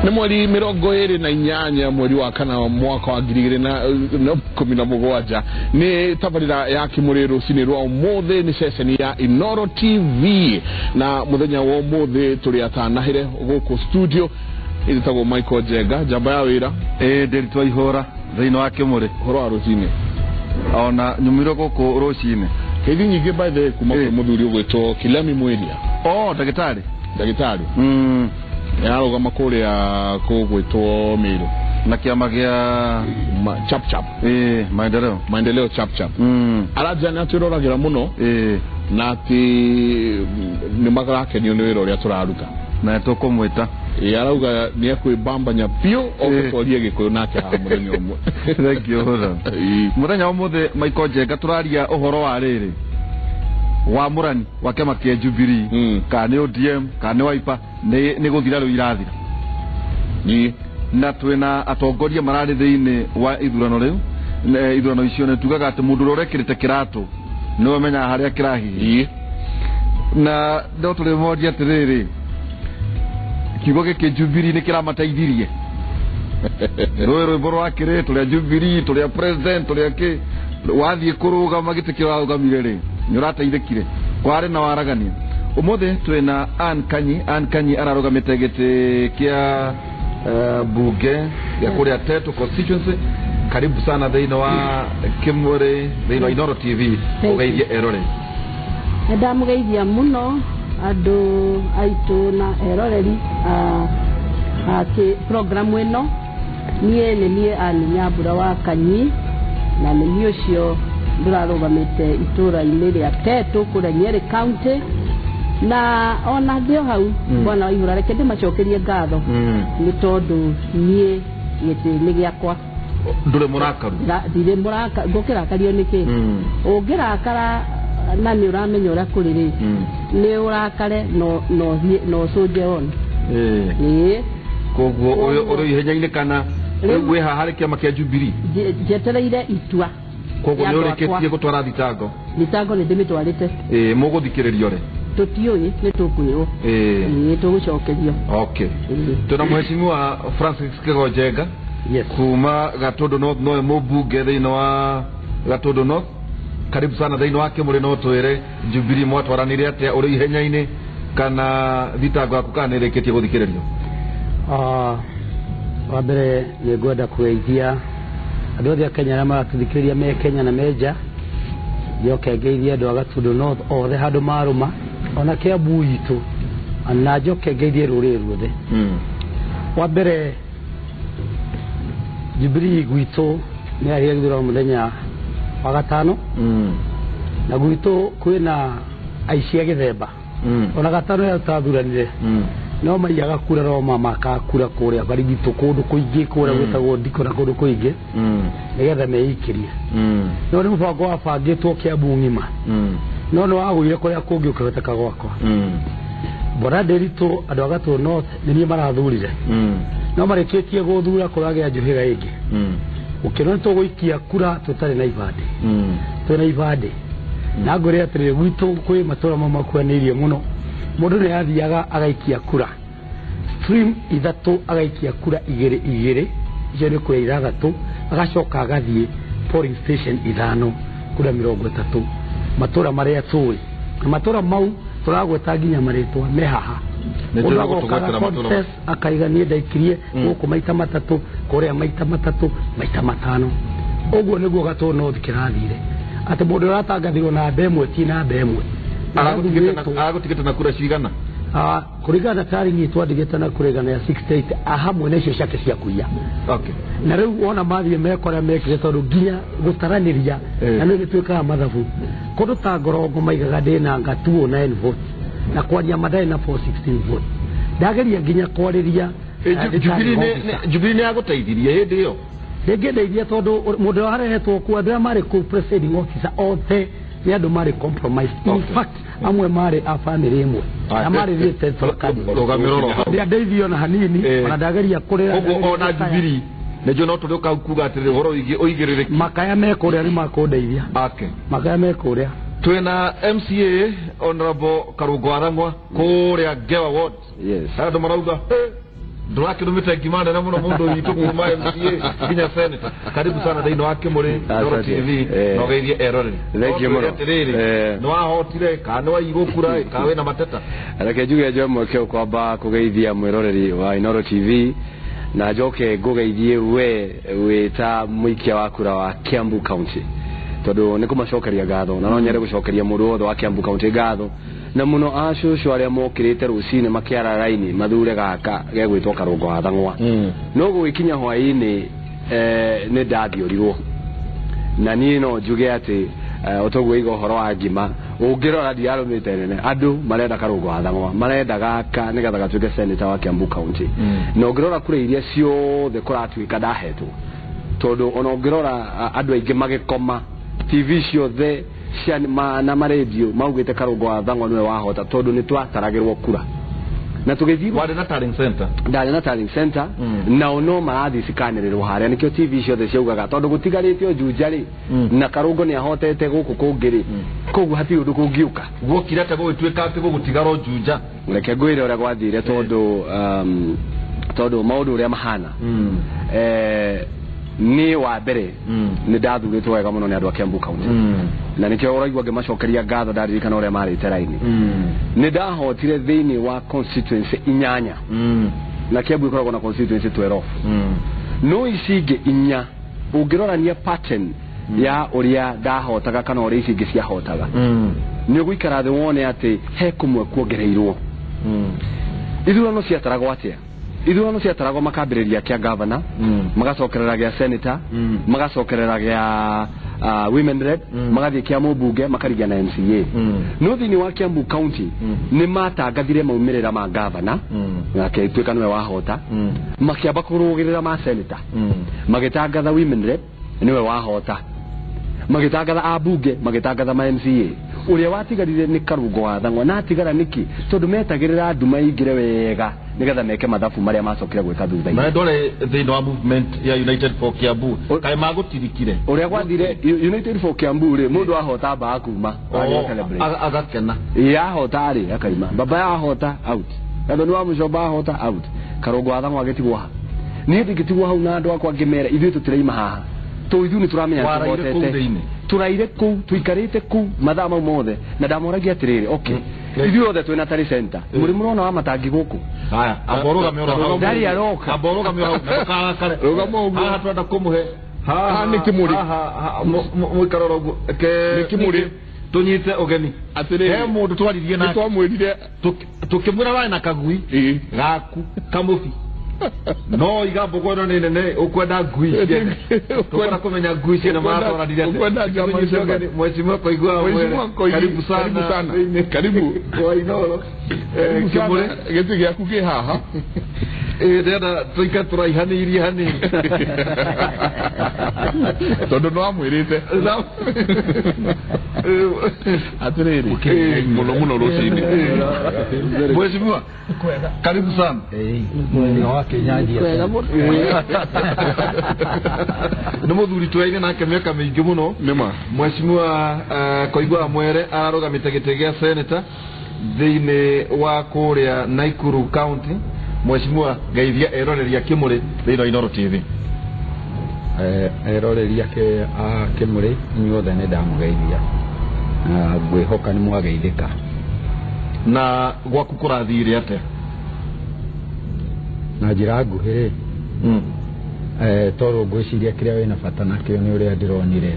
Nĩ mweri 28 mweri wa kana mwaka wa 2017. Nĩ tabarĩra ya Kĩmũrĩ rũcinĩ rwa ũmũthĩ nĩ ceceni ya Inoro TV, na mũthenya wa ũmũthĩ tũrĩ atanahĩre gũkũ studio. Ĩtagwo Michael Njenga, njamba ya wĩra. Ĩĩ, ndĩritwa ihũra thĩinĩ wa Kĩmũrĩ. Ũhoro wa rũcinĩ? Ona nyumire gũkũ rũcinĩ. Keithi nyingĩ by the way kuma kwĩ mũthuri ũgwĩtwo Kilemi Mwiria. Oh, ndagĩtarĩ. Ndagĩtarĩ yarũgama kũrĩa kũgwĩtwo Meru na kĩama gĩa Chap Chap. Ĩĩ, maendeleo. Maendeleo Chap Chap. Aranjĩra nĩ atwĩroragĩra mũno na atĩ nĩ marakenio nĩ wĩra ũrĩa tũraruta. Na tũkũmwĩta. Ĩĩ, arauga nĩ ekwĩbambanya biũ oke twarie Gĩkũyũ nake haha mũthenya ũmwe. Thank you. Mũthenya wa ũmũthĩ Michael Njenga tũraria ũhoro wa rĩrĩ wa mũrani wa kĩama kĩa Jubilee, kana nĩ ODM kana nĩ Wiper, nĩ gũthira rĩu irathira. Na twĩna atongoria mararĩ thĩinĩ wa ithurano rĩu, ithurano icio nĩ tugaga atĩ mũndũ ũrĩa ũrekĩrĩte kĩratũ nĩwe ũmenyaga harĩa kĩrahihi. Na no tũrĩmoria atĩrĩrĩ, kiugo gĩkĩ Jubilee nĩ kĩramateithirie? Rũĩ rwĩmbo rwa kĩrĩ tũrĩa Jubilee, tũrĩa president, tũrĩa kĩ, wathiĩ kũrũgama gĩtĩ kĩrĩa warũgamire rĩ, nĩ ũrateithĩkire? Kwarĩ na waragania. Ũmũthĩ twĩna Ann Kanyi. Ann Kanyi ararũgamĩte gĩtĩ kĩa bunge gĩa kũrĩa Tetu constituency. Karibu sana thĩinĩ wa Kĩmũrĩ, thĩinĩ wa Inoro TV, ũgeithie eroreri. Nĩ ndamũgeithia mũno andũ aitũ na eroreri a programu ĩno. Niĩ nĩ niĩ Ann Nyambura wa Kanyi, na nĩ niĩ ũcio ndĩrarũgamĩte itũũra-inĩ rĩa Tetu kũrĩa Nyeri County. Na ona ndĩ o hau, bwana Waihũra, reke ndĩmacokerie ngatho nĩ tondũ niĩ gĩtĩ nĩ gĩakwa. Ndũrĩ mũrakaru? Ndirĩ mũrakaru. Ngũkĩrakario nĩkĩ? Ũngĩrakara na nĩ ũramenya ũrĩa kũrĩ rĩ, nĩ ũrakare no ũcũnje on. Ĩĩ. Koguo ũrĩ ihenya-inĩ kana rĩu wĩ haha harĩ kĩama kĩa Jubilee? Njetereire itua. Koguo nĩ ũrĩkĩtie gũtwara thitango? Thitango nĩ ndĩmĩtwarĩte. Ĩĩ, mũgũthikĩrĩrio rĩ? Tũtiũĩ, nĩ tũkwĩrwo. Ĩĩ, tũgũcokerio. Okay. Twĩna mheshimiwa Francis Kĩgo Njenga. Yes. Kuma Gatundu North, nowe mũmbunge thĩinĩ wa Gatundu North. Karibu sana thĩinĩ wa Kĩmũrĩ. No twĩre Jubilee mwatwaranire atĩa, ũrĩ ihenya-inĩ kana thitango yaku kana nĩ ĩrĩkĩtie gũthikĩrĩrio? Wa mbere nĩ ngwenda kũgeithia andũ othe a Kenya arĩa maratũthikĩrĩria me Kenya na me nja. Njoke ngeithie andũ a Gatundu North othe handũ marũma, ona Kiambu itũ, na njoke ngeithie rũrĩrĩ ruothe. Wa mbere Jubilee gwitũ nĩ yarĩire gĩthurano mũthenya wa gatano, na gwitũ kwĩna aici a gĩthemba. Ona gatano ĩyo tathuranire, no maiyaga kura, no mamakaga kura kũrĩa Barigitũ, kũndũ kũingĩ kũrĩa gwĩtagwo Ndiko na kũndũ kũingĩ, nĩgetha meikirie. No nĩ mũbango wabangĩtwo Kiambu ng'ima, no nĩ wagũire kũrĩa kũngĩ ũkĩhoteka gwakwa. Bwana Ndĩritũ, andũ a Gatundu North nĩ niĩ marathurire, no marĩkĩtie gũthura kũragĩa njũhĩga ĩngĩ. Ũkĩona nĩ tũgũikia kura tũtarĩ na ibandĩ, twĩna ibandĩ. Na ngwĩre atĩrĩrĩ, gwitũ kwĩ matũra mamwe makuhanĩirie mũno, mũndũ nĩ athiaga agaikia kura stream ithatũ, agaikia kura igĩrĩ igĩrĩ, icio nĩ kura ithathatũ, agacoka agathiĩ polling station ithano, kura 30, matũra marĩa tũĩ. Na matũra mau tũragweta nginya marĩtwa me haha. Nĩ Mũndũ tũrĩ agoka gũtũgwetera matũra. Confess, akaiga niĩ ndaikirie gũkũ maita matatũ, kũrĩa maita matatũ, maita matano. Ũguo nĩguo Gatundu North kĩrathire, atĩ mũndũ ũratangathirwo namba ĩmwe ti namba ĩmwe. Aragũtigĩte na kura cigana? Kũringana na tari niĩ twandĩkĩte na kura 168 hamwe na icio ciake cia kũiya. Na rĩu wona mathiĩ mekora mekire, tondũ nginya gũtaranĩria na nĩ twĩkaga mathabu kũndũ ta Ngorongo maigaga ndĩna nga 209 votes, na kwaria ma ndarĩ na 416 votes. Ndageria nginya kwarĩria Jubilee nĩ yagũteithirie hĩndĩ ĩyo? Ndĩngĩndeithia, tondũ mũndũ ũrĩa warehetwo kuo, andũ arĩa marĩ kũu, presiding officer othe nĩ andũ marĩ compromised. In fact, amwe marĩ a family ĩmwe na marĩ related to a candidate. Rũgamĩro ro hau. Ndĩandeithio na hanini. Ona ndageria kũrĩra. Koguo ona Jubilee nĩnjũĩ no tũrĩ ũka kuga atĩrĩrĩ, ũhoro wĩgiĩ ũigĩrĩrĩki. Makaya me kũrĩa nĩ makũndeithia. Makaya me kũrĩa. Twĩna MCA Honorable Karungo Arang'wa kũrĩa Ngewa Ward. Yes. Andũ marauga, "Hey, Ndũrakĩrũmĩte ngima nene mũno mũndũ witũ kuma MCA nginya senator. Karibu sana thĩinĩ wa Kĩmũrĩ Inooro TV na ũgeithie eroreri. Thank you mũno. Atĩrĩrĩ, nĩ wahotire kana nĩ waigwo kura kana wĩna mateta? Reke njuge njoe mweke ũkwamba kũgeithia mwĩroreri wa Inooro TV na njoke ngũgeithie we wĩ ta mũikia wa kura wa Kiambu County, tondũ nĩ kũmacokeria ngatho na no nyende gũcokeria mũndũ wothe wa Kiambu County ngatho, na mũno acũcũ arĩa mokĩrĩte rũcinĩ makĩara raini mathure gaka gegwĩtwo Karũngo wa Thang'wa. No gũgĩkinya hwaĩ-inĩ nĩ ndathiũrirwo, na niĩ no njuge atĩ ũtoguo iga ũhoro wa ngima ũngĩrora ndiarũmĩte nene. Andũ marenda Karũngo wa Thang'wa, marenda gaka nĩgetha gatuĩke senator wa Kiambu County. Na ũngĩrora kura iria ciothe kũratuĩka ndahetwo, tondũ ona ũngĩrora andũ aingĩ magĩkoma TV ciothe cia na maredio maugĩte Karũngo wa Thang'wa nĩwe wahota, tondũ nĩ twataragĩrwo kura na tũgĩthiĩ. Warĩ na tallying center? Ndarĩ na tallying center. Nao no marathiĩ cikanĩrĩrwo harĩa, nĩkĩo TV ciothe ciaugaga tondũ gũtigarĩte o Juja rĩ, na Karũngo nĩ ahotete gũkũ kũngĩ rĩ, koguo hatirĩ ũndũ kũngĩũka. Guokire atĩa gũgĩtuĩka atĩ gũgũtigara Juja? Reke ngwĩre ũrĩa gwathire, tondũ tondũ maũndũ ũrĩa mahana, nĩ wa mbere nĩ ndathurĩtwo wega mũno nĩ andũ a Kiambu County, na nĩkĩo ũraigua ngĩmacokeria ngatho ndaririkana ũrĩa marĩte raini. Nĩ ndahotire thĩinĩ wa constituency 8, na Kiambu ĩkoragwo na constituency 12, no ici ingĩ 4 ũngĩrorania pattern ya ũrĩa ndahotaga kana ũrĩa ici ingĩ ciahotaga, nĩ ũgũikara thĩ wone atĩ he kũmwe kuongereirwo. Ithurano ciataragwo atĩa? Ithurano ciataragwo makambĩrĩria kĩa governor, magacokerera gĩa senator, magacokerera gĩa women rep, magathiĩ kĩa mũmbunge, makarigia na MCA. No thĩinĩ wa Kiambu County nĩ matangathire maumĩrĩra ma governor, nake ituĩka nĩwe wahota, makĩamba kũrũgĩrĩra ma senator, magĩtangatha women rep nĩwe wahota, magĩtangatha ambunge, magĩtangatha ma MCA. Ũrĩa watigarire nĩ Karũngo wa Thang'wa. Na atigara nĩkĩ? Tondũ metagĩrĩra nduma ingĩre wega nĩgetha meke mathabu marĩa macokire gwĩka thutha-inĩ. Na ndore thĩinĩ wa movement ya United for Kiambu kaĩ magũtirikire? Ũrĩa gwathire United for Kiambu rĩ, mũndũ ahota mbaga kuma agakena, yahota rĩ akaima, baba yahota out, tondũ nĩ wa mũcomba ahota out. Karũngo wa Thang'wa agĩtigwo ha? Niĩ ndingĩtigwo hau na andũ akwa ngĩmera ithuĩ tũtiraima haha, tondũ ithuĩ nĩ tũramenya tũhotete. Tũraire kũu, tũikarĩte kũu mathaa mau mothe, na ndamoragia atĩrĩrĩ, okay, ithuĩ othe twĩna tally center, mũrĩ mũrona wa matangi gũkũ? Haya, amba ũrũgame oro hau. Ndarĩ aroka. Amba ũrũgame oro hau, ndũkarakare. Rũgama ũguo. Haha twenda kũmũhe. Haha nĩ Kĩmũrĩ. Haha mũikare oro ũguo. Nĩ Kĩmũrĩ. Tũnyite ũgeni. Atĩrĩrĩ, he mũndũ twaririe nake. Nĩtwamwĩrire. Tũkĩmwĩra warĩ na kagui gaku kamũbi. No iga mbogo ĩno nĩ nene, ũkwenda ngui ciene. Tũkwenda kũmenya ngui ciene maratwaranire atĩa. Ũkwenda njama ciene. Mheshimiwa Koigua Mheshimiwa Koigi, karibu sana. Karibu. Kwa Inooro. Kĩmũrĩ. Gĩtĩ gĩaku kĩ haha. Ndĩrenda tũikare tũraihanĩirie hanini. Tondũ nĩ wamwĩrĩte. Atĩrĩrĩ, mũno mũno rũcinĩ. Mheshimiwa, karibu sana. Kwega mũno. Nĩ mũthuri tũyaine nake mĩaka mĩingĩ mũno. Nĩma. Mheshimiwa Koigua Mwere ararũgamĩte gĩtĩ gĩa senator thĩinĩ wa kũrĩa Nakuru County. Mheshimiwa, geithia eroreria Kĩmũrĩ thĩinĩ wa Inooro TV. Eroreria a Kĩmũrĩ inyuothe nĩ ndamũgeithia, na ngwĩhoka nĩ mwageithĩka. Na gwaku kũrathire atĩa? Na njĩra nguhĩ rĩ, tondũ ngwĩciria kĩrĩa wĩna bata nakĩo nĩ ũrĩa ndĩronire.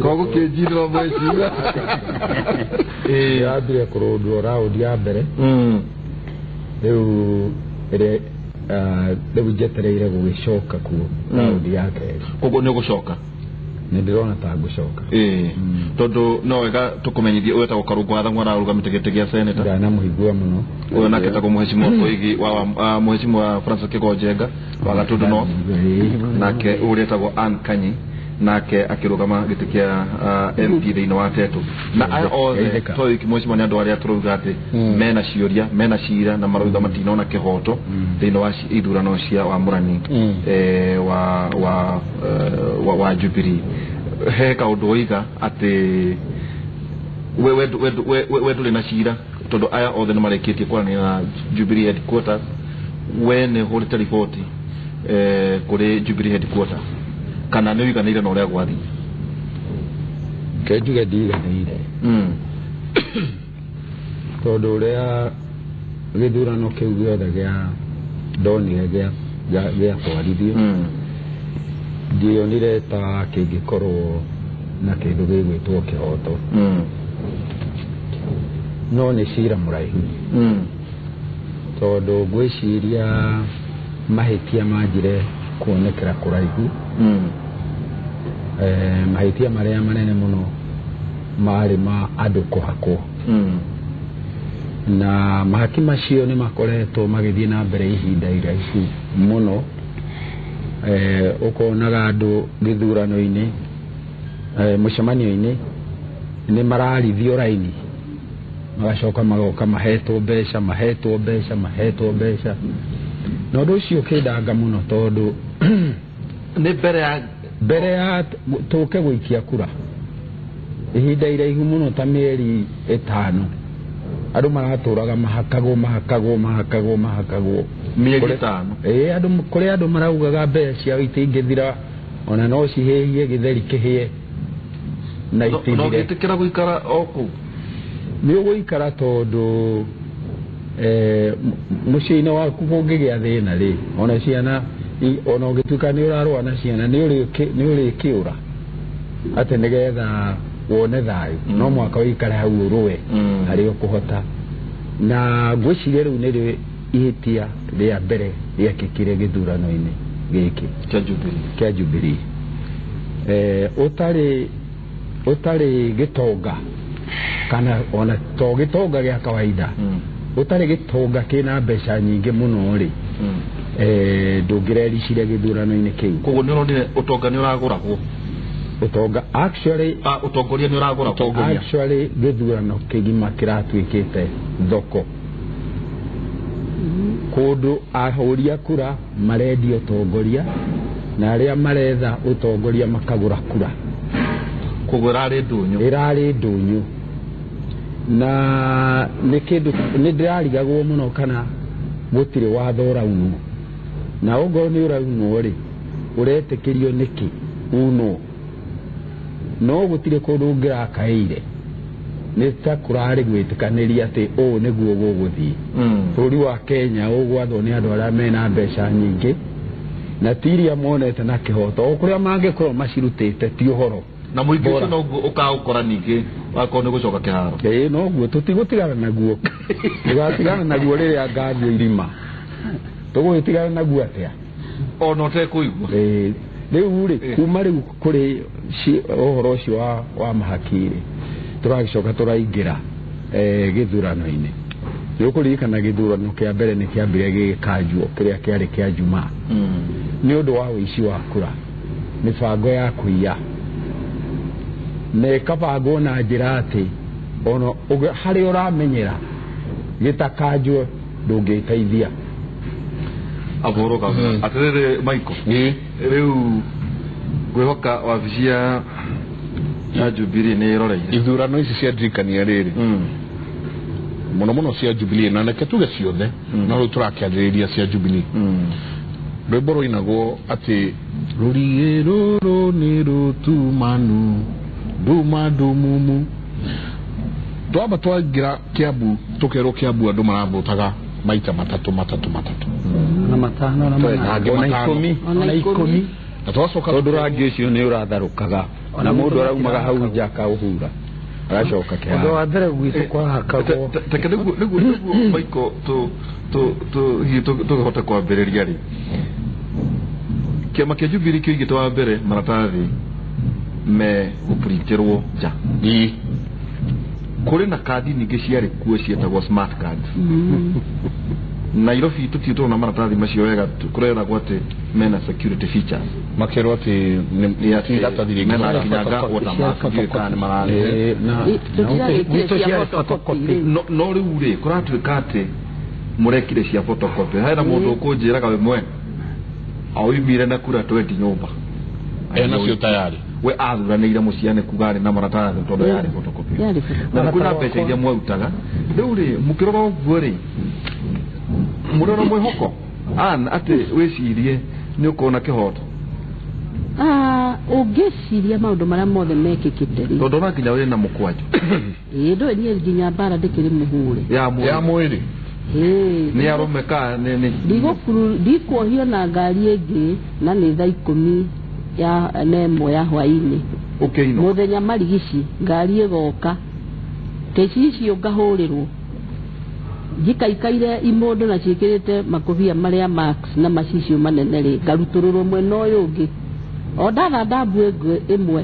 Koguo kĩnjirĩra mheshimiwa. Ndĩrambire kũrũndwo raundi ya mbere, rĩu rĩu njetereire gũgĩcoka kuo raundi ya kerĩ. Koguo nĩ ũgũcoka? Nĩ ndĩrona ta ngũcoka. Tondũ no wega tũkũmenyithie ũyũ etagwo Karũngo wa Thang'wa ararũgamĩte gĩtĩ gĩa senator. Ndanamũigua mũno. Ũyũ nake etagwo Mheshimiwa Koigi wa Mheshimiwa Francis Kĩgonjenga wa Gatundu North, nake ũrĩa etagwo Ann Kanyi nake akĩrũgama gĩtĩ kĩa MP thĩinĩ wa Tetu. Na aya othe toĩ mheshimiwa nĩ andũ arĩa tũrauga atĩ mena ciũria, mena cira na marauga matinona kĩhoto thĩinĩ wa ithurano cia wamũrani wa Jubilee. He kaũndũ oiga atĩ we ndũrĩ na cira Tondu aya othe nĩ marĩkĩtie kwaranĩria na Jubilee headquarters. We nĩ ũhũrĩte riboti kũrĩ Jubilee headquarters kana nĩ ũiganĩire na ũrĩa gwathiĩ? Ke njuge ndiiganĩire tondũ ũrĩa gĩthurano kĩu gĩothe gĩa ndonire gĩatwarithio ndionire ta kĩngĩkorwo na kĩndũ gĩgwĩtwo kĩhoto. No nĩ cira mũraihu tondũ ngwĩciria mahĩtia manjire kuonekera kũraihu. Mahĩtia marĩa manene mũno marĩ ma andũ kũhakwo na mahaki macio nĩ makoretwo magĩthiĩ na mbere ihinda iraihu mũno. Ũkonaga andũ gĩthurano-inĩ, mũcemanio-inĩ nĩ mararithio raini, magacoka magoka mahetwo mbeca mahetwo mbeca mahetwo mbeca, na ũndũ ũcio ũkĩndanga mũno tondũ nĩ mbere ya tũke gũikia kura ihinda iraihu mũno ta mĩeri 5 andũ maratũraga mahakagwo mahakagwo mahakagwo mahakagwo mĩeri 5. Andũ kũrĩ andũ maraugaga mbeca ciao itingĩthira ona no cihĩhie gĩtheri kĩhĩe na itithire. No gĩtĩkĩra gũikara o kũu nĩ ũgũikara tondũ mũciĩ-inĩ waku kũngĩgĩa thĩna rĩ, ona ciana ona ũngĩtuĩka nĩ ũrarũa na ciana nĩ ũrĩkĩũra atĩ nĩgetha wone thayũ, no mwaka ũikare hau ũrũe harĩa ũkũhota. Na ngwĩciria rĩu nĩrĩo ihĩtia rĩa mbere rĩekĩkire gĩthurano-inĩ gĩkĩ kĩa Jubilee. Ũtarĩ gĩtonga kana ona to gĩtonga gĩa kawaida, ũtarĩ gĩtonga kĩna mbeca nyingĩ mũno rĩ, ndũngĩrericire gĩthurano-inĩ kĩu. Koguo nĩ ũronire ũtonga nĩ ũragũragwo? Ũtonga actually ũtongoria nĩ ũragũragwo. Actually gĩthurano kĩgima kĩratuĩkĩte thoko kũndũ ahũri a kura marendia ũtongoria na arĩa maretha ũtongoria makagũra kura. Koguo ĩrarĩ ndũnyũ. Ĩrarĩ ndũnyũ na nĩ kĩndũ nĩ ndĩrarigagwo mũno kana gũtirĩ watho ũraunwo, na ongorwo nĩ ũraunwo rĩ, ũretĩkĩrio nĩkĩ unwo? No gũtirĩ kũndũ ũngĩrakaĩire, nĩ ta kũrarĩ gwĩtĩkanĩria atĩ ũũ nĩguo gũgũthiĩ. Bũrũri wa Kenya ũgwathwo nĩ andũ arĩa mena mbeca nyingĩ na ti iria monete na kĩhoto, o kũrĩa mangĩkorwo macirutĩte ti ũhoro na mũingĩ ũcio noguo ũkaũkora ningĩ wakorwo nĩ gũcoka kĩharo. Ĩĩ noguo tũtigũtigana naguo, tũgatigana naguo rĩrĩa ngathiĩ irima, tũgũgĩtigana naguo atĩa ona ũtekũigua? Rĩu rĩ, kuma rĩu kũrĩ ũhoro ũcio wa mahaki rĩ, tũragĩcoka tũraingĩra gĩthurano-inĩ. Nĩ ũkũririkana gĩthurano kĩa mbere nĩ kĩambire gĩgĩkanjwo kĩrĩa kĩarĩ kĩa Jumaa nĩ ũndũ wa ũici wa kura, mĩbango ya kũiya na ĩkabangwo na njĩra atĩ ona harĩa ũramenyera gĩtakanjwo ndũngĩteithia. Abũrũka atĩrĩrĩ Michael, rĩu ngwĩhoka wabici ya Jubilee nĩ ĩroreire ithurano ici cia ndirikania rĩrĩ mũno mũno cia Jubilee, na reke tuge ciothe, no rĩu tũrakĩarĩrĩria cia Jubilee. Rwĩmbo rũinagwo atĩ rũriĩ rũrũ nĩ rũtumanu nduma ndumumu. Twamba twaingĩra Kiambu tũkerwo Kiambu andũ maravũtaga maita matatũ matatũ matatũ na matano na manana ona ikũmi ona ikũmi, na twacoka tondũ rangi ũcio nĩ ũratharũkaga na mũndũ araumaga hau nja akaũhura agacoka kĩharo. Ũndũ wa mbere gwitũ kwahakagwo teke nĩguo Michael tũkĩhote kwambĩrĩria rĩ, kĩama kĩa Jubilee kĩoigĩte wa mbere maratathi me gũprintĩrwo nja. Kũrĩ na kandi ningĩ ciarĩ kuo cietagwo smart card. Nairobi tũtirĩ tũrona maratathi macio wega, kũreragwo atĩ mena security features, makerwo atĩ nĩ iratathi rĩngĩ mena kinyaga watermark ndiũĩ kana nĩ mararĩ no rĩu rĩ kũratuĩka atĩ mũrekire cia photocopy. Hena mũndũ ũkũnjĩraga we mwene aoimire na kura 20 nyũmba enacio tayari. We athuranĩire mũciĩ nĩ kuga arĩ na maratathi tondũ yarĩ photocopy. Na kwĩna mbeca iria mwarutaga. Rĩu rĩ mũkĩrora ũguo rĩ mũrĩ na mwĩhoko an atĩ wĩcirie nĩ ũkona kĩhoto. Ũngĩciria maũndũ marĩa mothe mekĩkĩte rĩ tondũ ona nginya wĩna mũkwanjũ ĩĩ ndũĩ niĩ nginya mbara ndĩkĩrĩ mũhũre ya mwĩrĩ nĩ arũme ka nĩ ndikuohio na ngari ĩngĩ na nĩ thaa 11 ya hwaĩ-inĩ ũkĩinũka mũthenya marigici ngari ĩgoka kĩcicio ngahũrĩrwo njikaikaire imondo na ciĩkĩrĩte makobia marĩa max na macicio manene rĩ ngarutũrũrwo mwena ũyũ ũngĩ o ndatha ndambu ĩmwe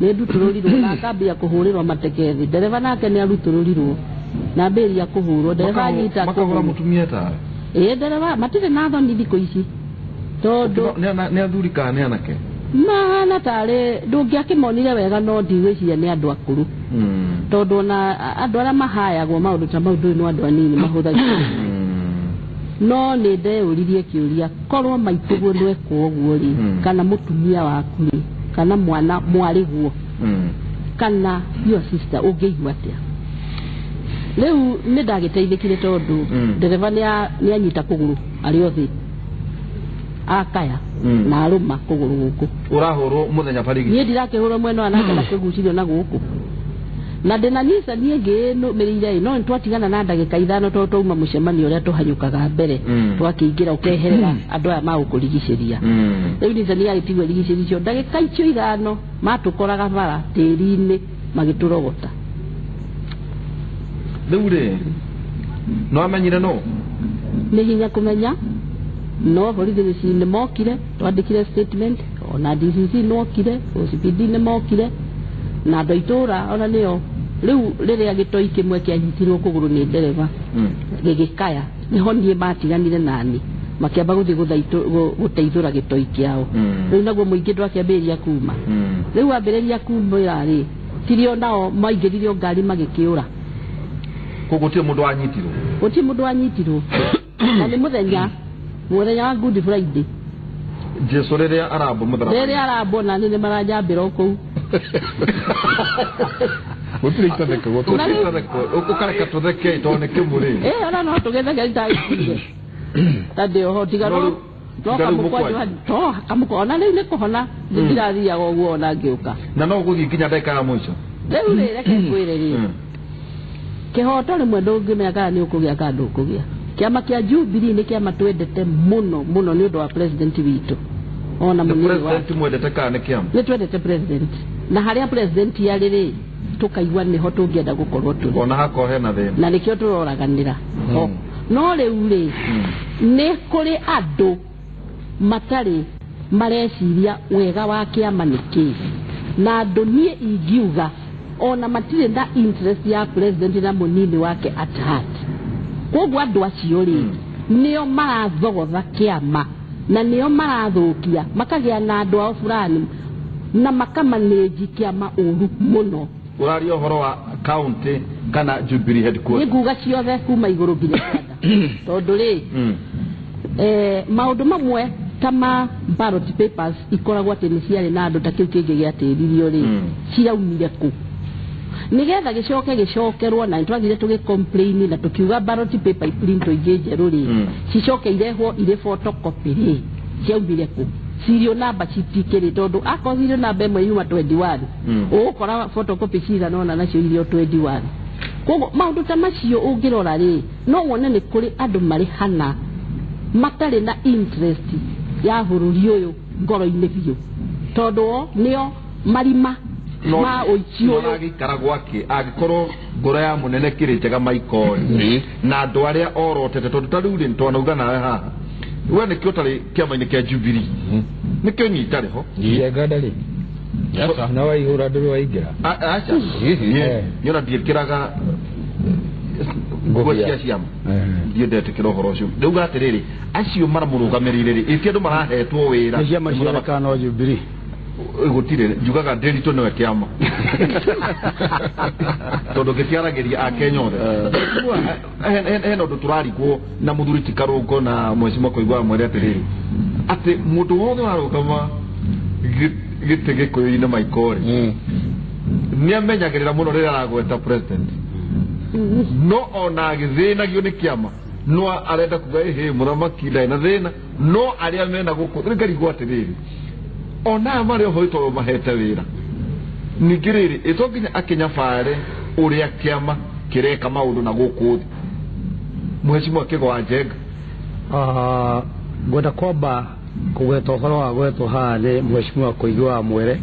nĩ ndutũrũrirwo na ngambia kũhũrĩrwo mateke thĩ ndereba nake nĩ arutũrũrirwo na ambĩrĩria kũhũrwo ndereba anyita makahũra mũtumia tawe ĩĩ ndereba matirĩ na thoni thikũ ici tondũ nĩ athuri kana nĩ anake mahana tarĩ ndũngĩakĩmonire wega no ndigwĩciria nĩ andũ akũrũ tondũ ona andũ arĩa mahayagwo maũndũ ta mau ndũĩ no andũ anini mahũthagĩra no nĩ ndeyũririe kĩũria korwo maitũguo ndwekwo ũguo rĩ kana mũtumia waku rĩ kana mwana mwarĩguo kana your sister ũngĩigua atĩa. Rĩu nĩ ndagĩteithĩkire tondũ ndereba nĩ anyita kũgũrũ arĩ o thĩ akaya na arũma kũgũrũ gũkũ ũrahũrwo mũthenya barigi niĩ ndirakĩhũrwo mwena wa nake na kũgucirio na gũkũ na ndĩna Nissan ĩngĩ nũmĩrĩire no nĩtwatigana na ndagĩka 5 tondũ twauma mũcemanio ũrĩa tũhanyũkaga mbere twakĩingĩra ũkeherera andũ aya magũkũrigicĩria rĩu Nissan yagĩtigwo ĩrigicĩrio ndagĩka icio 5 matũkoraga bara tĩri-inĩ magĩtũrogota. Rĩu rĩ no amenyire no nĩ hinya kũmenya no borithi nĩ mokire twandĩkire statement ona DCC nĩmokire OCPD nĩmokire na andũ a itũũra ona nĩo rĩu rĩrĩa gĩtoi kĩmwe kĩanyitirwo kũgũrũ nĩ ndereba gĩgĩkaya nĩho niĩ matiganire nani makĩamba gũthiĩ gũteithũra gĩtoi kĩao rĩu naguo mũingĩ ndwakĩambĩrĩria kuma rĩu wambĩrĩria kumĩra rĩ tirio nao maingĩririo ngari magĩkĩũra. Koguo gũtirĩ mũndũ wanyitirwo? Gũtirĩ mũndũ wanyitirwo na nĩ mũthenya wa Good Friday Jesu rĩrĩa arambwo mũtharaba rĩrĩa arambwo na nĩ maranjambĩra o kũu gũtirĩ itatheka ũkareka tũtheke tondũ nĩ kĩmũrĩ ona no tũgĩtheke itaigire ta ndĩ oho tiga no kamũkwanjũ ona rĩu nĩ kũhona ndirathiaga ũguo ona ngĩũka na no ũgũthiĩ nginya ndagĩka ya mũico. Rĩu rĩ reke ngwĩre rĩ kĩhoto rĩmwe ndũngĩmenya kana nĩ ũkũgĩa kana ndũkũgĩa. Kĩama kĩa Jubilee nĩ kĩama twendete mũno mũno nĩ ũndũ wa president witũ ona mũnini wa president mwendete kana nĩ kĩama nĩ twendete president na harĩa president yarĩ rĩ tũkaigua nĩho tũngĩenda gũkorwo tũrĩ ona hakorwo hena thĩna na nĩkĩo tũroraganĩra no rĩu rĩ nĩ kũrĩ andũ matarĩ mareciria wega wa kĩama nĩ kĩĩ na andũ niĩ ingiuga ona matirĩ na interest ya president na mũnini wake at heart. Koguo andũ acio rĩ nĩo marathogotha kĩama na nĩo marathũkia makagĩa na andũ ao fulani na makamanĩnji kĩama ũru mũno. Ũraria ũhoro wa county kana Jubilee headquarters? Nĩ nguga ciothe kuma igũrũ nginya kĩanda tondũ rĩ maũndũ mamwe ta ma ballot papers ikoragwo atĩ nĩ ciarĩ na andũ ta kĩu kĩngĩ gĩatĩririo rĩ ciraumire kũ nigetha gĩcoke gĩcokerwo na nĩtwathire tũgĩ-complain na tũkiuga ballot paper iprintwo ingĩ njerũ rĩ cicoke irehwo irĩ photocopy rĩ ciaumire kũ serial number citikĩrĩ tondũ akorwo serial number ĩmwe yuma 21 ũgũkora photocopy cigana ũna nacio irĩ o 21. Koguo maũndũ ta macio ũngĩrora rĩ no wone nĩ kũrĩ andũ marĩ hana matarĩ na interest ya bũrũri ũyũ ngoro-inĩ biũ tondũ o nĩo marima ma ũici ũyũ agĩikara gwake angĩkorwo ngoro ya mũnene kĩrĩ njega Michael na andũ arĩa orotete tondũ ta rĩu rĩ nĩtwanauga nawe haha we nĩkĩo ũtarĩ kĩama-inĩ kĩa Jubilee nĩkĩo niĩ itarĩ ho Njenga ndarĩ na waihũra ndũrĩ waingĩra aca niĩ ona ndiĩkĩraga nguo cia ciama ndiĩ ndetĩkĩra ũhoro ũcio ndauga atĩrĩrĩ acio maramũrũgamĩrĩire rĩ ĩti andũ marahetwo wĩra nĩ ciama cionekana no Jubilee gũtirĩ njugaga Ndiritu nĩwe kĩama tondũ gĩtiaragĩria akenya othe hena ũndũ tũrarigwo na mũthuri ti Karũngo na Mheshimiwa Koigua mwere atĩrĩrĩ atĩ mũndũ wothe ũrarũgama gĩtĩ Gĩkũyũ-inĩ Michael rĩ, nĩ amenyagĩrĩra mũno rĩrĩa aragweta president, no ona agĩthĩnagio nĩ kĩama no arenda kuga ĩhĩ mũthamaki ndarĩ na thĩna, no arĩa mena gũkũ rĩu ngarigwo atĩrĩrĩ, ona aya marĩ oho tondũ mahete wĩra ningĩ rĩrĩ ĩ to nginya akĩnyabare ũrĩa kĩama kĩreka maũndũ na gũkũ thĩ. Mheshimiwa Kĩgo wa Njenga. Ngwenda kwamba kũgweta ũhoro wa gwetwo haha nĩ Mheshimiwa Koigi wa Mwere,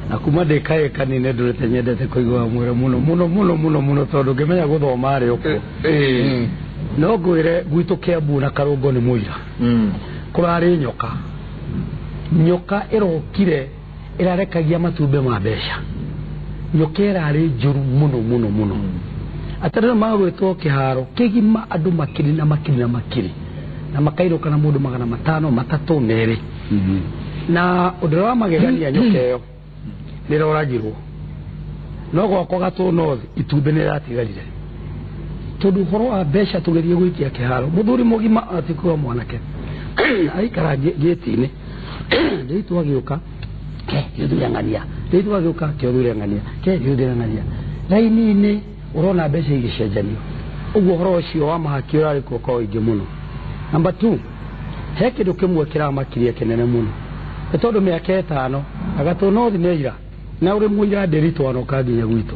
na kuma ndĩ kaĩ kanini ndũrĩte nyendete Koigi wa Mwere mũno mũno mũno mũno mũno tondũ ngĩmenya gũthoma arĩ ũkuo. No ngwĩre gwitũ Kiambu na Karũngo nĩ mũira, kũrarĩ nyoka, nyoka ĩrokire ĩrarekagia matumbĩ ma mbeca, nyoka ĩrarĩ njũru mũno mũno mũno, atĩ magwĩtwo kĩharo kĩgima andũ makiri na makiri na makiri na makairũka na mũndũ 500 3 2 na ũndũ ũrĩa wa magegania nyoka ĩyo nĩroragirwo, no gwakwa Gatũ North itumbĩ nĩratigarire tondũ ũhoro wa mbeca tũgerie gũikia kĩharo mũthuri mũgima atikuwa mwanake aikara gĩti-inĩ ndĩitũ agĩũka kĩothure ng'ania, ndĩitũ agĩũka kĩothure ng'ania, kĩothure ng'ania, raini-inĩ ũrona mbeca igĩcenjanio. Ũguo ũhoro ũcio wa mahaki ũrarĩ kuo kwa ũingĩ mũno. Number 2, he kĩndũ kĩmwe kĩramakirie kĩnene mũno nĩ tondũ mĩaka 5 Gatũ North nĩ ira na ũrĩ mũira ndĩritũ anoka nginya gwitũ,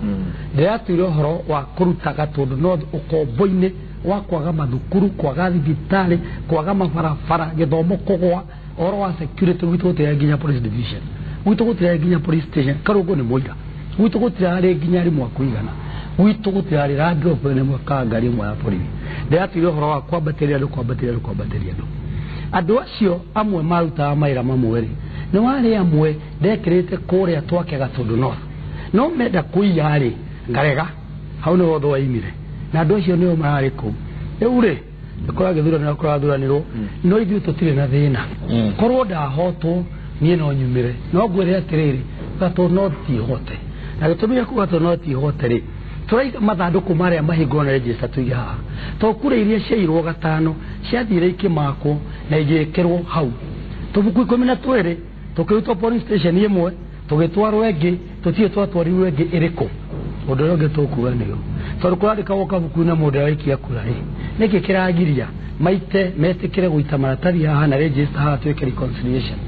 ndĩratuire ũhoro wa kũruta Gatũndũ North ũkombo-inĩ wa kwaga mathukuru, kwaga thibitarĩ, kwaga mabarabara, gĩthomo kũgwa, ũhoro wa security gwitũ gũtirarĩ nginya police division, gwitũ gũtirarĩ nginya police station, Karũngũ nĩ mũira, gwitũ gũtirarĩ nginya arimũ a kũigana, gwitũ gũtirarĩ Land Rover ĩmwe kana ngari ĩmwe ya borithi. Ndĩratuire ũhoro wa kwambatĩria andũ, kwambatĩria andũ, kwambatĩria andũ. Andũ acio amwe marutaga mawĩra mamwe rĩ, nĩ warĩ amwe ndekĩrĩte kũrĩa twake Gatũndũ North, no menda kũiya rĩ ngarega, hau nĩho ũndũ waimire, na andũ acio nĩo mararĩ kũu. Rĩu rĩ nĩkũragĩthuranĩrwo kũrathuranĩrwo, no ithuĩ tũtirĩ na thĩna, korwo ndahotwo niĩ no nyumĩre, no ngwĩre atĩrĩrĩ Gatũ North ti hote, na gĩtũmi gĩa kuga Gatũ North ti hote rĩ, tũraiga mathandũkũ marĩa mahingũrwo na register tũige haha, to kura iria ciairwo gatano ciathire ikĩmakwo na igĩkĩrwo hau, tũbuku 12 tũkĩrutwo police station ĩmwe tũgĩtwarwo ĩngĩ, tũtirĩ twatwarirwo ĩngĩ ĩrĩkũ. Ũndũ ũrĩa ũngĩ tũkuga nĩyo tondũ kũrandĩkagwo kabuku na mũndũ araikia kura rĩ, nĩkĩ kĩragiria maite metĩkĩre gũita maratathi haha na register haha twĩke reconciliation.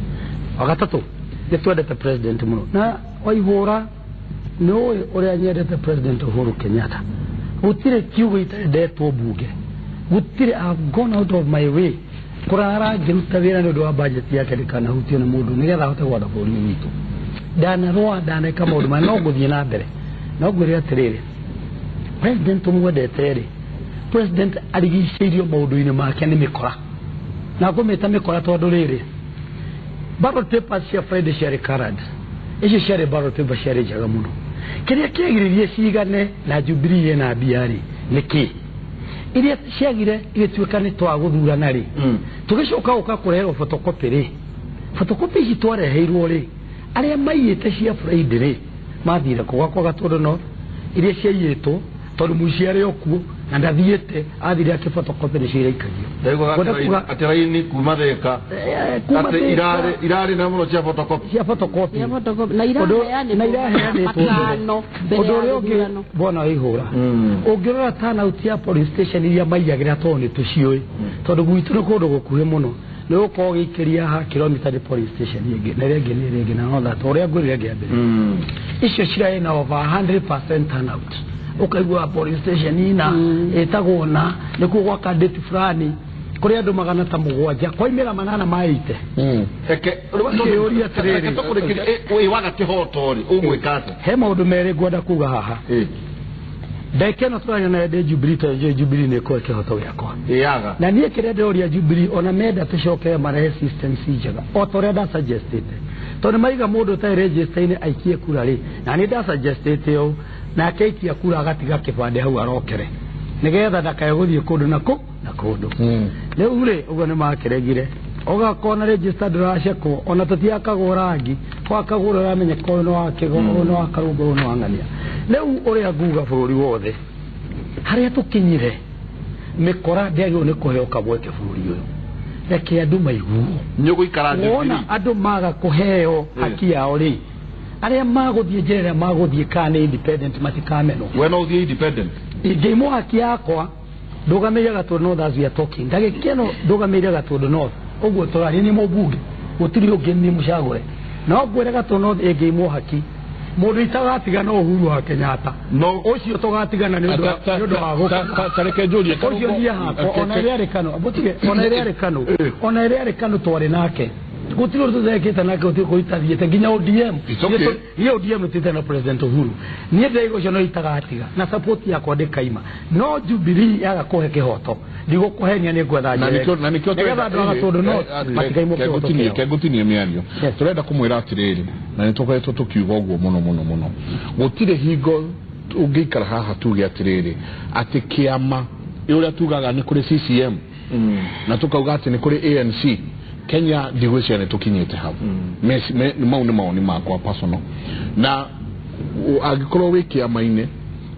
Wa gatatũ, nĩ twendete president mũno na waihũra nĩ ũĩ ũrĩa nyendete President Uhuru Kenyatta, gũtirĩ kiugo itendetwo mbunge, gũtirĩ, I've gone out of my way kũrara ngĩruta wĩra nĩ ũndũ wa budget yake ndĩkanahutio nĩ mũndũ nĩgetha ahote gwatha bũrũri witũ. Ndanarũa, ndaneka maũndũ maya, no ngũthiĩ na mbere, no ngwĩre atĩrĩrĩ, president tũmwendete rĩ, president arigicĩirio maũndũ-inĩ make nĩ mĩkora, na ngũmĩta mĩkora tondũ rĩrĩ, ballot papers cia Friday ciarĩ colored, icio ciarĩ ballot papers ciarĩ njega mũno, kĩrĩa kĩagiririe cigane na Jubilee ĩna mbia rĩ nĩ kĩ? Iria ciagire igĩtuĩka nĩ twagũthurana rĩ, tũgĩcoka gũka kũreherwo photocopy rĩ, photocopy ici twareheirwo rĩ, arĩa maiyĩte cia Friday rĩ mathire kũ gwakwa Gatũndũ North, iria ciaiyĩtwo tondũ mũici arĩ o kuo na ndathiĩte, athire akĩ photocopy nĩcio iraikagio. Atĩ raini kuma Thĩka, atĩ irarĩ na mũno cia photocopy, cia photocopy, na iraheanĩtwo. Ũndũ ũrĩa ũngĩ bwana Waihũra, ũngĩrora turnout ya police station iria maiyagĩra tondũ nĩ tũciũĩ, tondũ gwitũ nĩ kũndũ gũkuhĩ mũno, nĩ ũgũkorwo ũgĩikĩria haha kilomita nĩ police station ĩngĩ na ĩrĩa ĩngĩ nĩ ĩrĩa ĩngĩ na no that ũrĩa ngwĩrire ngĩambĩrĩria, icio cirarĩ na over 100% turnout. Ũkaigua police station ina ĩtagwo na nĩkuo gwa cadet fulani kũrĩ andũ 700 kwaimĩra 880. Kĩũria atĩrĩrĩ, waga kĩhoto rĩ ũgwĩka atĩa? He maũndũ merĩ ngwenda kuga haha. Ndagĩka ĩno tũraria nayo ndĩ Jubilee tondũ njũĩ Jubilee nĩ ĩkũhe kĩhoto gĩakwa. Na niĩ kĩrĩa ndĩroria Jubilee ona menda tũcokere marehe systems njega o ta ũrĩa ndasuggestĩte, tondũ maiga mũndũ ũtarĩ register-inĩ aikie kura rĩ, na nĩ ndasuggestĩte ũũ, nake aikia kura agatiga kĩbandĩ hau arokere nĩgetha ndakae gũthiĩ kũndũ na kũndũ. Rĩu rĩ ũguo nĩ makĩregire, ũgakona register ndũracekwo, ona tũtiakagwo rangi, gwakagwo ũramenyeka ũyũ nĩ wa Kĩgo, ũyũ nĩ wa Karũngũ, ũyũ nĩ wa Ng'ania. Rĩu ũrĩa nguga bũrũri wothe harĩa tũkinyire, mĩkora ndĩagĩrĩirwo nĩ kũheo kamweke bũrũri ũyũ. Reke andũ maiguo. Nĩ ũgũikara Jubilee. Wona andũ maga kũheo haki yao rĩ, arĩa magũthiĩ njĩra ĩrĩa magũthiĩ kana nĩ independent matikamenwo. We no ũthiĩ independent. Ingĩimwo haki yakwa ndũgamĩire Gatũndũ North as we are talking. Ndagĩka ĩno ndũgamĩire Gatũndũ North ũguo tũraria nĩ mũmbunge gũtirĩ ũngĩ nĩ mũcagũre. No ngwĩre Gatũndũ North ĩngĩimwo haki mũndũ itagatigana Uhuru wa Kenyatta No. ũcio tũgatigana nĩ ũndũ wa gũka. Tareke njũrie Ũcio niĩ hakwa ona ĩrĩa arĩ Kanu mũtige ona ĩrĩa arĩ Kanu ona ĩrĩa arĩ Kanu twarĩ nake gũtirĩ ũndũ tũtekĩte nake gũtirĩ kũu itathiĩte nginya ODM. It's okay. Niĩ ODM nĩtĩte na President Uhuru. Niĩ ndĩraigua ũcio no itagatiga na support yakwa ndĩkaima. No Jubilee yaga kũhe kĩhoto ndigũkũhenia nĩ ngwetha na njĩra nikio na nikio nĩgetha andũ a Gatũndũ North matikaimwo kĩhoto kĩao. Kengũtinie mĩario. Yes. Tũrenda kũmwĩra atĩrĩrĩ na nĩ tũkoretwo tũkiuga ũguo mũno mũno mũno gũtirĩ hingo ũngĩikara haha tuge atĩrĩrĩ atĩ kĩama ũrĩa tugaga nĩ kũrĩ CCM na tukauga atĩ nĩ kũrĩ ANC Kenya ndigwĩciria nĩ tũkinyĩte hau. Mau nĩ mawoni makwa personal na angĩkorwo wĩ kĩama-inĩ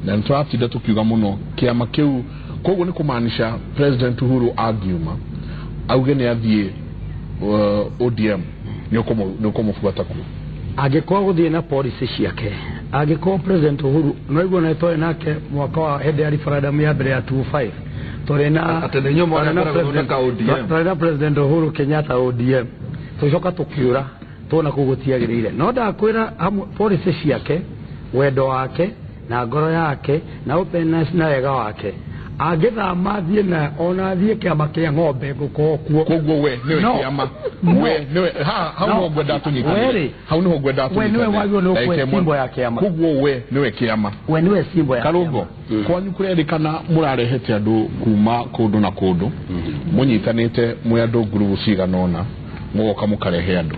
na nĩ tũratinda tũkiuga mũno kĩama kĩu koguo nĩ kũmaanisha President Uhuru angiuma auge nĩ athiĩ ODM nĩ ũkũmũbuata kuo. Angĩkorwo gũthiĩ na policy ciake angĩkorwo President Uhuru no igua na twarĩ nake mwaka wa hĩndĩ ya referendum ya mbere ya 25 twarĩ na Atĩ nĩ inyuĩ mwarĩ mbere gũthondeka ODM. Twarĩ na President Uhuru Kenyatta ODM tũcoka tũkĩũra tuona kũu gũtiagĩrĩire no ndakwĩra policy ciake wendo wake na ngoro yake na openness na wega wake angĩthama thiĩ na ona thiĩ kĩama kĩa ng'ombe ngũkorwo kuo. Koguo we nĩwe kĩama we nĩwe hau nĩho ngwenda tũnyitanĩre hau nĩho ngwenda tũnyitanĩre we nĩwe wagĩrĩirwo nĩ gũkue simbo ya kĩama. Koguo we nĩwe kĩama we nĩwe simbo ya Karũngo kwanyu kũrerĩkana mũrarehete andũ kuma kũndũ na kũndũ mũnyitanĩte mwĩ andũ ngurubu cigana ũna mũgoka mũkarehe andũ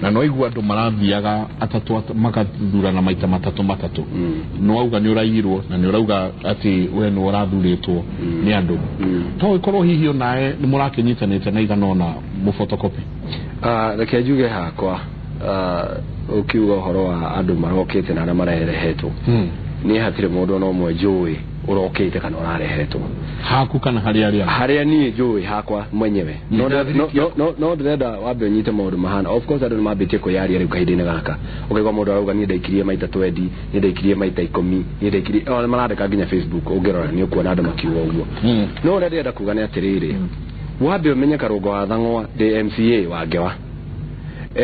na no igua andũ marathiaga atatũ makathurana maita matatũ matatũ no auga nĩ ũraiyirwo na nĩ ũrauga atĩ we nĩ ũrathurĩtwo nĩ andũ to ĩkorwo hihi onawe nĩ mũrakĩnyitanĩte na igana ũna mũphotocopy. Reke njuge hakwa ũkiuga ũhoro wa andũ marokĩte na arĩa marehetwo niĩ hatirĩ mũndũ ona ũmwe njũĩ ũrokĩte kana ũrarehetwo haku kana harĩa arĩa harĩa niĩ njũĩ hakwa mwenyewe no ndĩrenda wambe ũnyite maũndũ mahana. Of course andũ nĩmambĩtie kwĩyaria rĩu kahinda-inĩ gaka ũkaigua mũndũ arauga niĩ ndaikirie maita 20 niĩ ndaikirie maita 10 niĩ ndaikirie ona marandĩka nginya Facebook ũngĩrora nĩ ũkuona andũ makiuga ũguo. No ũrĩa ndĩrenda kuga nĩ atĩrĩrĩ wambe ũmenye Karũngo wa Thang'wa ndĩ MCA wa Ngewa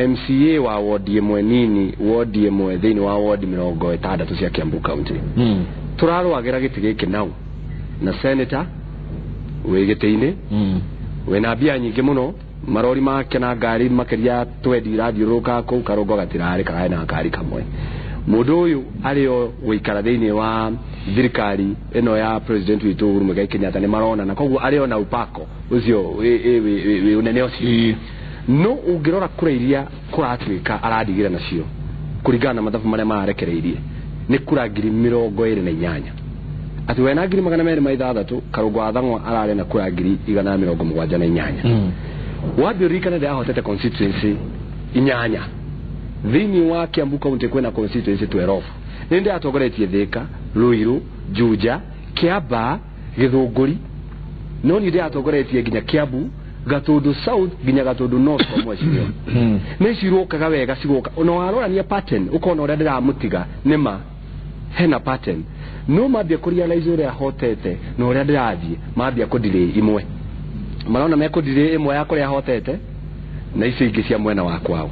MCA wa wodi ĩmwe nini wodi ĩmwe thĩinĩ wa wodi 60 cia Kiambu County. Tũrarũagĩra gĩtĩ gĩkĩ nau na senator wĩ gĩtĩ-inĩ wĩna mbia nyingĩ mũno marori make na ngari makĩria 20 irathiũrũrũka kũu Karũngo gatirarĩ kararĩ na ngari kamwe. Mũndũ ũyũ arĩ o gũikara thĩinĩ wa thirikari ĩno ya President witũ Uhuru Muigai Kenyatta nĩ maronana koguo arĩ o na upako ũcio wĩ ũnene ũcio. No ũngĩrora kura iria kũratuĩka aradigĩra nacio kũringana na mathabu marĩa mararekereirie nĩ kura 28,000 atĩ wena 206,000 Karũngo wa Thang'wa ararĩ na kura 178. Wambe ũririkane ndĩrahotete constituency 8 thĩinĩ wa Kiambu County kwĩna constituency 12 nĩ ndĩratongoretie Thika, Ruiru, Juja, Kiambaa, Gĩthũngũri no niĩ ndĩratongoretie nginya Kiambu Gatũndũ South nginya Gatũndũ North kwa mheshimiwa. Nĩ cirokaga wega cigoka ona warorania pattern ũkona ũrĩa ndĩramũtiga nĩma hena pattern no mambia kũrealize ũrĩa hotete na ũrĩa ndĩrathiĩ mambia kũdelay imwe marona mekũdelay ĩmwe ya kũrĩa hotete na icio ingĩ cia mwena wa kwao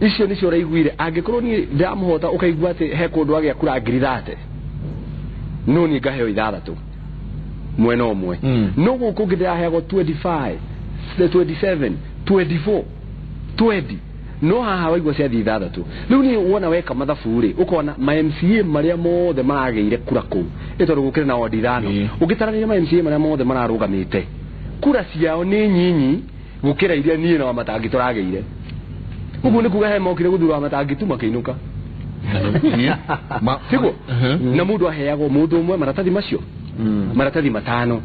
icio nĩcio ũraiguire angĩkorwo niĩ ndĩramũhota ũkaigua atĩ he kũndũ agĩa kura 30,000 no niĩ ngaheo 6 mwena ũmwe no gũkũ ũngĩ ndĩraheagwo 25 27 24 20 no haha waigua ciathiĩ 6 rĩu niĩ wona weka mathabu rĩ ũkona ma MCA marĩa mothe maragĩire kura kũu ĩ tondũ gũkĩrĩ na wodi 5 ũngĩtaranĩria ma MCA marĩa mothe mararũgamĩte kura ciao nĩ nyinyi gũkĩra iria niĩ na Wamatangi tũragĩire ũguo nĩ kuga he mokire gũthura Wamatangi tu makĩinũka siguo na mũndũ aheagwo mũndũ ũmwe maratathi macio maratathi 5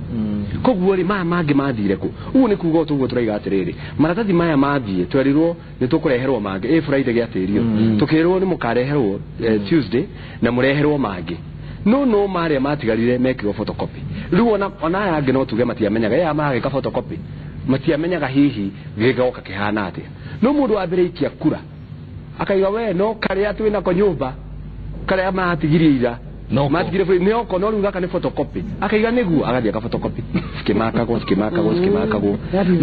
koguo rĩ maya mangĩ mathire kũ ũguo nĩ kuga ũguo tũraiga atĩrĩrĩ maratathi maya mathiĩ twerirwo nĩ tũkũreherwo mangĩ ĩ Friday gĩatĩrio tũkĩrwo nĩ mũkareherwo Tuesday na mũreherwo mangĩ no marĩa matigarire mekirwo photocopy rĩu ona aya angĩ no tuge matiamenyaga ya maragĩka photocopy Matiamenyaga hihi gĩgoka kĩhana atĩa. No mũndũ wa mbere ikia kura akaiga we no karĩa twĩnako nyũmba karĩa matigirie ira matigire bũrũri nĩ oko no rĩu gaka nĩ photocopy akaiga nĩguo agathiĩ aka photocopy cikimakagwo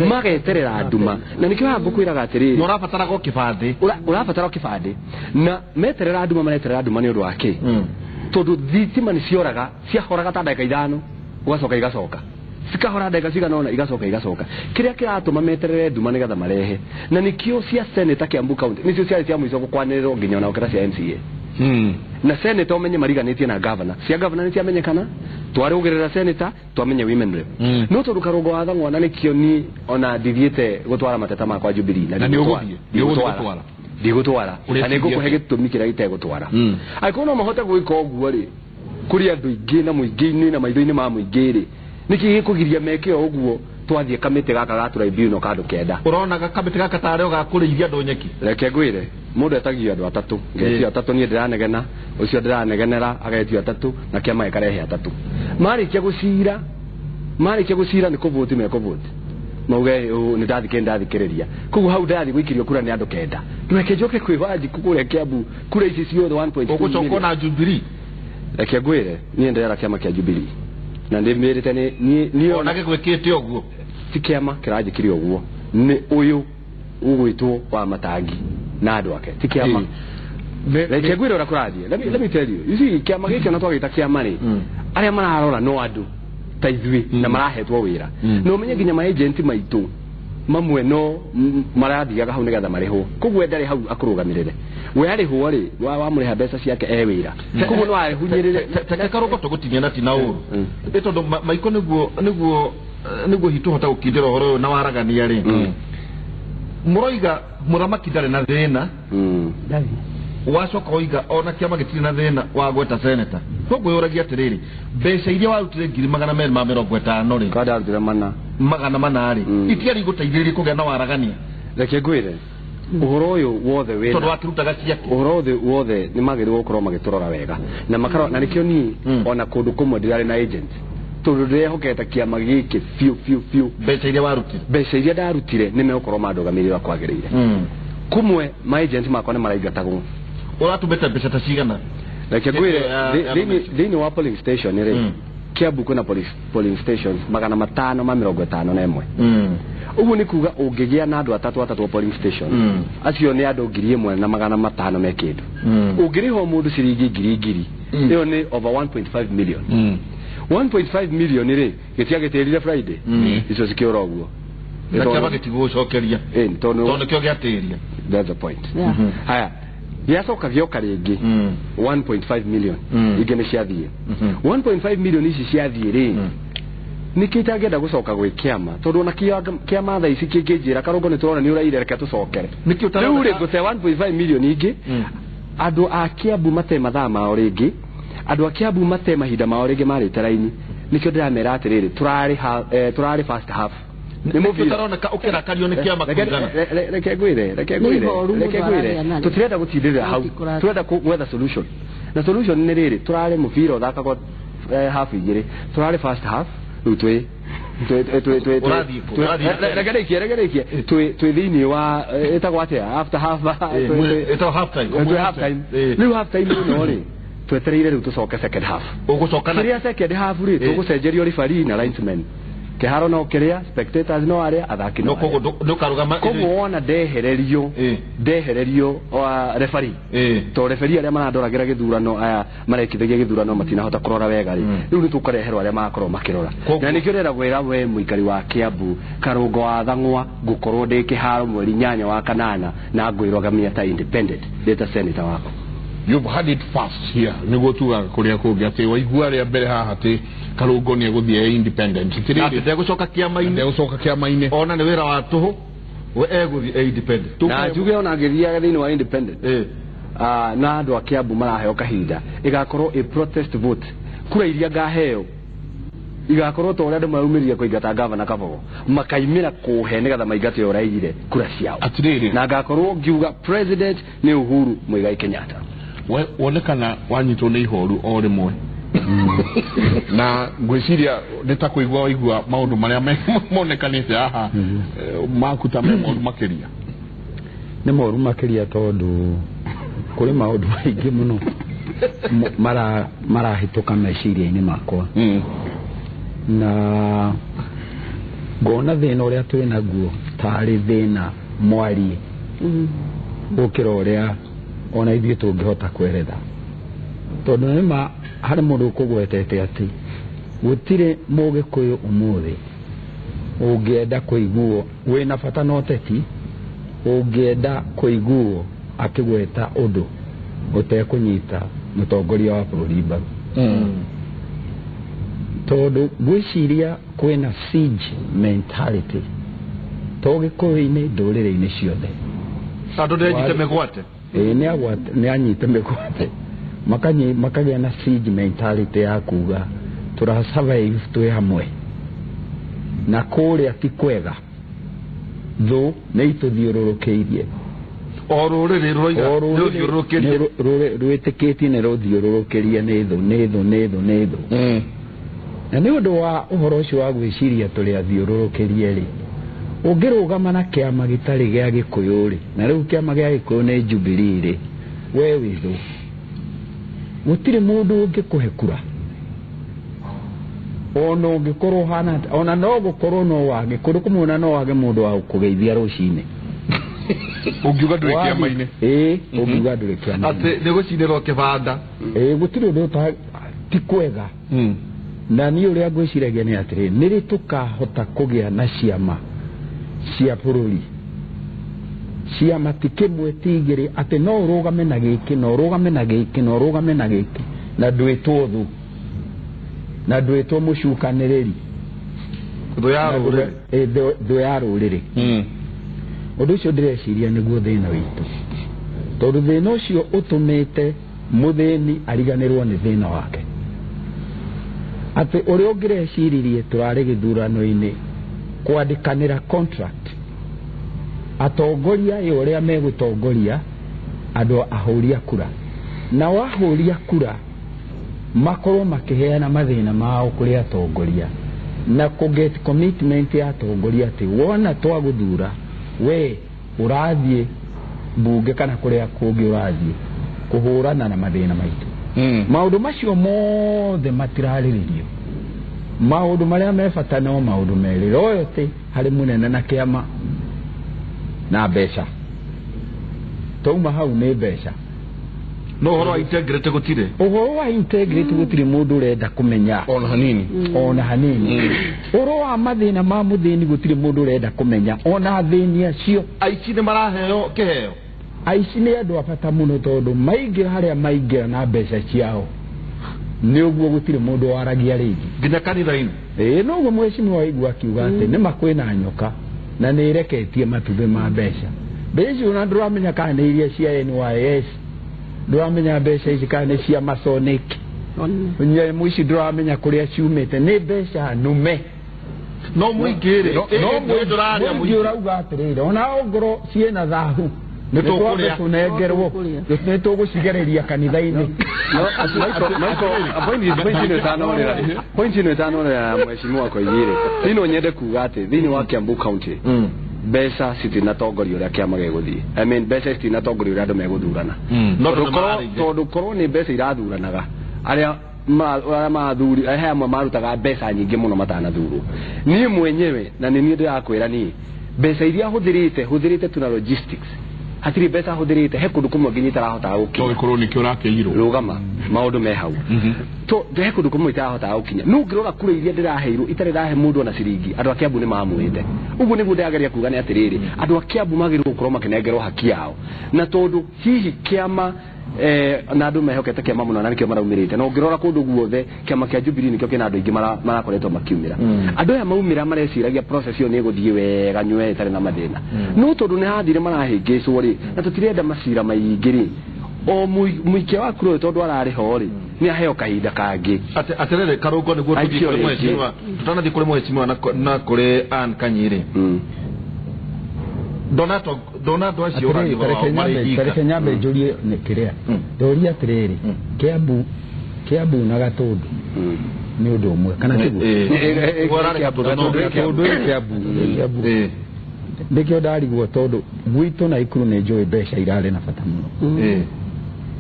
mageterera nduma na nĩkĩo haha ngũkwĩraga atĩrĩrĩ ũrabatara go kĩbandĩ ũrabatara kĩbandĩ na meterera nduma mareterera nduma nĩ ũndũ wa kĩ tondũ thitima nĩ cioraga ciahoraga ta ndagĩka 5 ũgacoka igacoka cikahora ndagĩka cigana ũna igacoka kĩrĩa kĩratũma meterere nduma nĩgetha marehe na nĩkĩo cia senator Kiambu County nĩcio ciarĩ cia mũico gũkwanĩrĩrwo nginya ona gũkĩra cia MCA na senator umenye mariganĩtie na governor cia governor nĩ ciamenyekana twarũgĩrĩra senator twamenye women rep no tondũ Karũngo wa Thang'wa na nĩkĩo ni ona ndithiĩte gũtwara mateta makwa Jubilee na ndigũtwara na nĩngũkũhe gĩtũmi kĩrĩa gĩtegũtwara angĩkorwo no mahote gwĩka ũguo rĩ kũrĩ andũ aingĩ na mũingĩ-inĩ na maitho-inĩ ma mũingĩ rĩ nĩkĩ gĩkũgiria meke o ũguo twathiĩ kamĩtĩ gaka ga tribunal ka andũ 9 ũronaga kamĩtĩ gaka tarĩ o ga kũrĩithia andũ nyeki reke ngwĩre mũndũ etagio andũ atatũ ngetio atatũ niĩ ndĩranegena ũcio ndĩranegenera agetio atatũ na kĩama gĩkarehe atatũ marĩkia gũcira nĩ kũvũti mekũvũti mauge nĩ ndathikĩrĩria koguo hau ndathi gũikĩrio kura nĩ andũ 9 reke njoke kwĩ Wanjikũ kũrĩa Kiambu kura ici ciothe 1.2 ũgũcoka na Jubilee reke ngwĩre niĩ ndĩrera kĩama kĩa Jubilee na ndĩmĩrĩte nĩ ona gĩgwĩkĩte ũguo ti kĩama kĩranjĩkire ũguo nĩ ũyũ ũgwĩtwo wa Matangi na andũ ake ti kĩama reke ngwĩre ũrĩa kũrathiĩ let me tell you you see kĩama gĩkĩ ona twagĩta kĩama rĩ arĩa mararora no andũ ta ithuĩ na marahetwo wĩra na ũmenye nginya ma agent maitũ mamwe no marathiaga hau nĩgetha marĩhwo koguo ndarĩ hau akũrũgamĩrĩre we arĩhwo rĩ wamũrĩha mbeca ciake e wĩra koguo no ahunyĩrĩre teke Karũngo tũgũtinia na tina ũru ĩ tondũ Maiko nĩguo hihi tũhote gũkindĩra ũhoro ũyũ na waragania rĩ mũroiga mũthamaki ndarĩ na thĩna wacoka ũiga ona kĩama gĩtirĩ na thĩna wa gweta senator koguo yũragia atĩrĩrĩ mbeca iria warutire 250 rĩ ka ndarutire 400 rĩ itiarĩ igũteithĩrĩrie kũgĩa na waragania reke ngwĩre ũhoro ũyũ wothe wĩna tondũ wakĩrutaga ciake ũhoro ũyũ wothe nĩ magĩrĩirwo gũkorwo magĩtũrora wega na makarora na nĩkĩo niĩ ona kũndũ kũmwe ndirarĩ na agent tondũ ndĩrehokete kĩama gĩkĩ biũ biũ biũ mbeca iria warutire mbeca iria ndarutire nĩ megũkorwo mandũgamĩrĩre kwagĩrĩire kumwe ma agent makwa nĩ maraingatagwo ũratũmĩte mbeca ta cigana reke ngwĩre thĩinĩ wa polling station rĩ Kiambu kwĩna polling stations 551 ũguo nĩ kuga ũngĩgĩa na andũ atatũ polling station acio nĩ andũ 1500 me kĩndũ ũngĩrĩha o mũndũ ciringi 1,000 ĩyo nĩ over 1.5 million 1.5 million rĩ gĩtiagĩtĩrire Friday icio cikĩũra ũguo na kĩama gĩtigũgũcokeria tondũ nĩkĩo gĩatĩria that's the point haya gĩacoka gĩoka rĩngĩ 1.5 million ingĩ nĩ ciathiĩ 1.5 million ici ciathiĩ rĩ nĩkĩ itangĩenda gũcoka gwĩ kĩama tondũ ona kĩama thaa ici kĩngĩnjĩra Karũngo nĩ tũrona nĩ ũraire reke tũcokere rĩu rĩ ngũte 1.5 million ingĩ andũ a Kiambu mate mathaa mao rĩngĩ andũ a Kiambu mate mahinda mao rĩngĩ marĩte raini nĩkĩo ndĩramera atĩrĩrĩ tũrarĩ first half nĩ mũbira ũtaroneka ũkĩrakario nĩ kĩama kũigana reke ngwĩre tũtirenda gũtindĩrĩra hau tũrenda gwetha solution na solution nĩ rĩrĩ tũrarĩ mũbira ũthakagwo half igĩrĩ tũrarĩ first half rĩu twĩ reke rĩkie twĩ thĩinĩ wa ĩtagwo atĩa after half twĩ half time rĩu half time ĩno rĩ twetereire rĩu tũcoke second half ũgũcoka kĩrĩa second half rĩ tũgũcenjerio referee na linesman kĩharo no kĩrĩa spectators no arĩa athaki no koguo ndũkarũgama koguo wona ndehererio referee to referee arĩa marandoragĩra gĩthurano aya marekithagia gĩthurano matinahota kũrora wega rĩ rĩu nĩ tũkareherwo arĩa magakorwo makĩrora na nĩkĩo ndĩrenda gwĩra we mũikari wa Kiambu Karũngo wa Thang'wa ngũkorwo ndĩ kĩharo mweri 8 wa 8 na ngwĩrũgamia ta independent ndĩ ta senator waku. You've had it fast here niguo tugaga kuria kungi ati waigua ria mbere haha ati Karungo ni eguthie independent ati ndegucoka kiama-ini ndegucoka kiama-ini ona ni wira wa tuhu we eguthie independent na njuge ona ngithiaga thiini wa independent na andu a Kiambu maraheo kahinda igakorwo a protest vote kura iria ngaheo igakorwo ta uria andu maraumirie kuingata gavana Kabogo makaimira kuhe nigetha maingate uraigire kura ciao atiriri na ngakorwo ngiuga president ni Uhuru Muigai Kenyatta wonekana wanyitwo nĩ ihoru o rĩmwe Na ngwĩciria nĩ ta kũigua waigua maũndũ marĩa monekanĩte haha maku ta me moru makĩria. Nĩ moru makĩria tondũ kũrĩ maũndũ maingĩ mũno marahĩtũka meciria-inĩ makwa. Na ngona thĩna ũrĩa twĩ naguo tarĩ thĩna mwarie gũkĩra ũrĩa ona ithuĩ tũngĩhota kweretha. Tondũ nĩma harĩ mũndũ ũkũgwetete atĩ gũtirĩ mũgĩkũyũ ũmũthĩ ũngĩenda kũiguo wĩna bata na ũteti, ũngĩenda kũiguo akĩgweta ũndũ ũtekũnyita mũtongoria wa bũrũri mbaru. Tondũ ngwĩciria kwĩna siege mentality to gĩkũyũ-inĩ ndũrĩrĩ-inĩ ciothe. Andũ nĩanyite mĩgwate. Ĩĩ nĩanyite mĩgwate. Makagĩa na siege mentality ya kuga tũra survive twĩ hamwe na kũrĩa ti kwega, thũ nĩ itũthiũrũrũkĩirie. O rũrĩrĩ rũroiga nĩ rũthiũrũrũkĩrie, rwĩtĩkĩtie nĩ rũthiũrũrũkĩrie nĩ thũ nĩ thũ nĩ thũ nĩ thũ. Na nĩ ũndũ wa ũhoro ũcio wa gwĩciria tũrĩ athiũrũrũkĩrie rĩ, ũngĩrũgama na kĩama gĩtarĩ gĩa gĩkũyũ rĩ, na rĩu kĩama gĩa gĩkũyũ nĩ Jubilee rĩ, we wĩ thũ, gũtirĩ mũndũ ũngĩkũhe kura ona ũngĩkorwo ũhana atĩa, ona no gũkorwo no wage kũndũ kũmwe, ona no wage mũndũ wa gũkũgeithia rũcinĩ. Ũngiuga ndũrĩ kĩama-inĩ. Ĩĩ, ũngiuga ndũrĩ kĩama-inĩ. Atĩ nĩ gũcinĩrwo kĩbanda. Ĩĩ, gũtirĩ ũndũ ti kwega. Na niĩ ũrĩa ngwĩciragia nĩ atĩrĩ, nĩ rĩ tũkahota kũgĩa na ciama cia bũrũri, ciama ti kĩmwe ti igĩrĩ, atĩ no ũrũgame na gĩkĩ na ũrũgame na gĩkĩ na ũrũgame na gĩkĩ na ndwĩtwo thũ na ndwĩtwo mũcukanĩrĩri, thũ ya rũrĩrĩ. Thũ ya rũrĩrĩ. Ũndũ ũcio ndĩreciria nĩguo thĩna witũ, tondũ thĩna ũcio ũtũmĩte mũthĩni ariganĩrwo nĩ thĩna wake. Atĩ ũrĩa ũngĩreciririe tũrarĩ gĩthurano-inĩ kwandĩkanĩra contract, atongoria ĩ ũrĩa megũtongoria andũ ahũri a kura, na wahũri a kura makorwo makĩheana mathĩna mao kũrĩ atongoria na kũ get commitment ya atongoria atĩ wona twagũthura we ũrathiĩ mbunge kana kũrĩa kũngĩ ũrathiĩ kũhũrana na mathĩna maitũ. Maũndũ macio mothe matirarĩrĩrio. Maũndũ marĩa me bata no maũndũ merĩ, loyalty harĩ mũnene na kĩama na mbeca. Twauma hau nĩ mbeca. No ũhoro wa integrity gũtirĩ. Ũhoro wa integrity gũtirĩ mũndũ ũrenda kũmenya ona hanini. Ona hanini. Ũhoro wa mathĩna ma mũthĩni gũtirĩ mũndũ ũrenda kũmenya ona athĩni acio. Aici nĩ maraheo kĩheo. Aici nĩ andũ a bata mũno tondũ maingĩra harĩa maingĩra na mbeca ciao nĩ ũguo gũtirĩ mũndũ waragia rĩngĩ nginya kanitha-inĩ. Ĩĩ, noguo mheshimiwa waigua akiuga atĩ nĩma kwĩna nyoka na nĩ ĩreketie matumbĩ ma mbeca. Mbeca icio ona ndũramenya kana nĩ iria cia NYS, ndũramenya mbeca ici kana nĩ cia Masonic, nyamũ ici ndũramenya kũrĩa ciumĩte, nĩ mbeca nume. No mũingĩ rĩ, no mũingĩ ũrauga atĩrĩrĩ, ona ongorwo ciĩna thahu nĩ tũkũrĩa tũnengerwo, nĩ tũgũcigereria kanitha-inĩ. Point ĩno ĩtanorĩra ya mheshimiwa Koigi-rĩ, niĩ no nyende kuga atĩ thĩinĩ wa Kiambu County mbeca citinatongoria ũrĩa kĩama gĩgũthiĩ. I mean, mbeca citinatongoria ũrĩa andũ megũthurana. Tondũ korwo nĩ mbeca irathuranaga, arĩa mathuri he amwe marutaga mbeca nyingĩ mũno matanathurwo. Niĩ mwenyewe na nĩ niĩ ndĩrakwĩra niĩ mbeca iria hũthĩrĩte tu na logistics, hatirĩ mbeca hũthĩrĩte, he kũndũ kũmwe nginya itarahotaga gũkinya. To gĩkorwo nĩkĩo ũrakĩirwo. Rũgama maũndũ me hau. To he kũndũ kũmwe itarahotaga gũkinya. No ngĩrora kura iria ndĩraheirwo itarĩ ndahe mũndũ ona ciringi, andũ a Kiambu nĩ mamwĩte. Ũguo nĩguo ndĩrageria kuga nĩ atĩrĩrĩ, andũ a Kiambu magĩrĩirwo gũkorwo makĩnengerwo haki yao. Na tondũ hihi kĩama na andũ mehokete kĩama mũno na nĩkĩo maraumĩrĩte, na ũngĩrora kũndũ guothe kĩama kĩa Jubilee nĩkĩo kĩna andũ aingĩ marakoretwo makiumĩra. Andũ aya maumĩra mareciragia process ĩyo nĩ ĩgũthiĩ wega nyue ĩtarĩ na mathĩna. No tondũ nĩ hathire marahĩngĩcwo rĩ, na tũtirenda macira maingĩ rĩ, o mũikia wa kura ũyũ tondũ ararĩ ho rĩ, nĩ aheo kahinda kangĩ. Atĩrĩrĩ Karũngo, nĩguo tũthiĩ kũrĩ mheshimiwa, tũtanathiĩ kũrĩ mheshimiwa na kũrĩ Ann Kanyi rĩ, ndona andũ acio ũraria ũhoro wao marĩ ika. Tareke nyambe njũrie nĩ kĩrĩa ndoria atĩrĩrĩ, Kiambu Kiambu na Gatundu nĩ ũndũ ũmwe kana tiguo? Gatundu ĩ Kiambu. Nĩkĩo ndarigwo tondũ gwitũ Naikuru nĩ njũĩ mbeca irarĩ na bata mũno.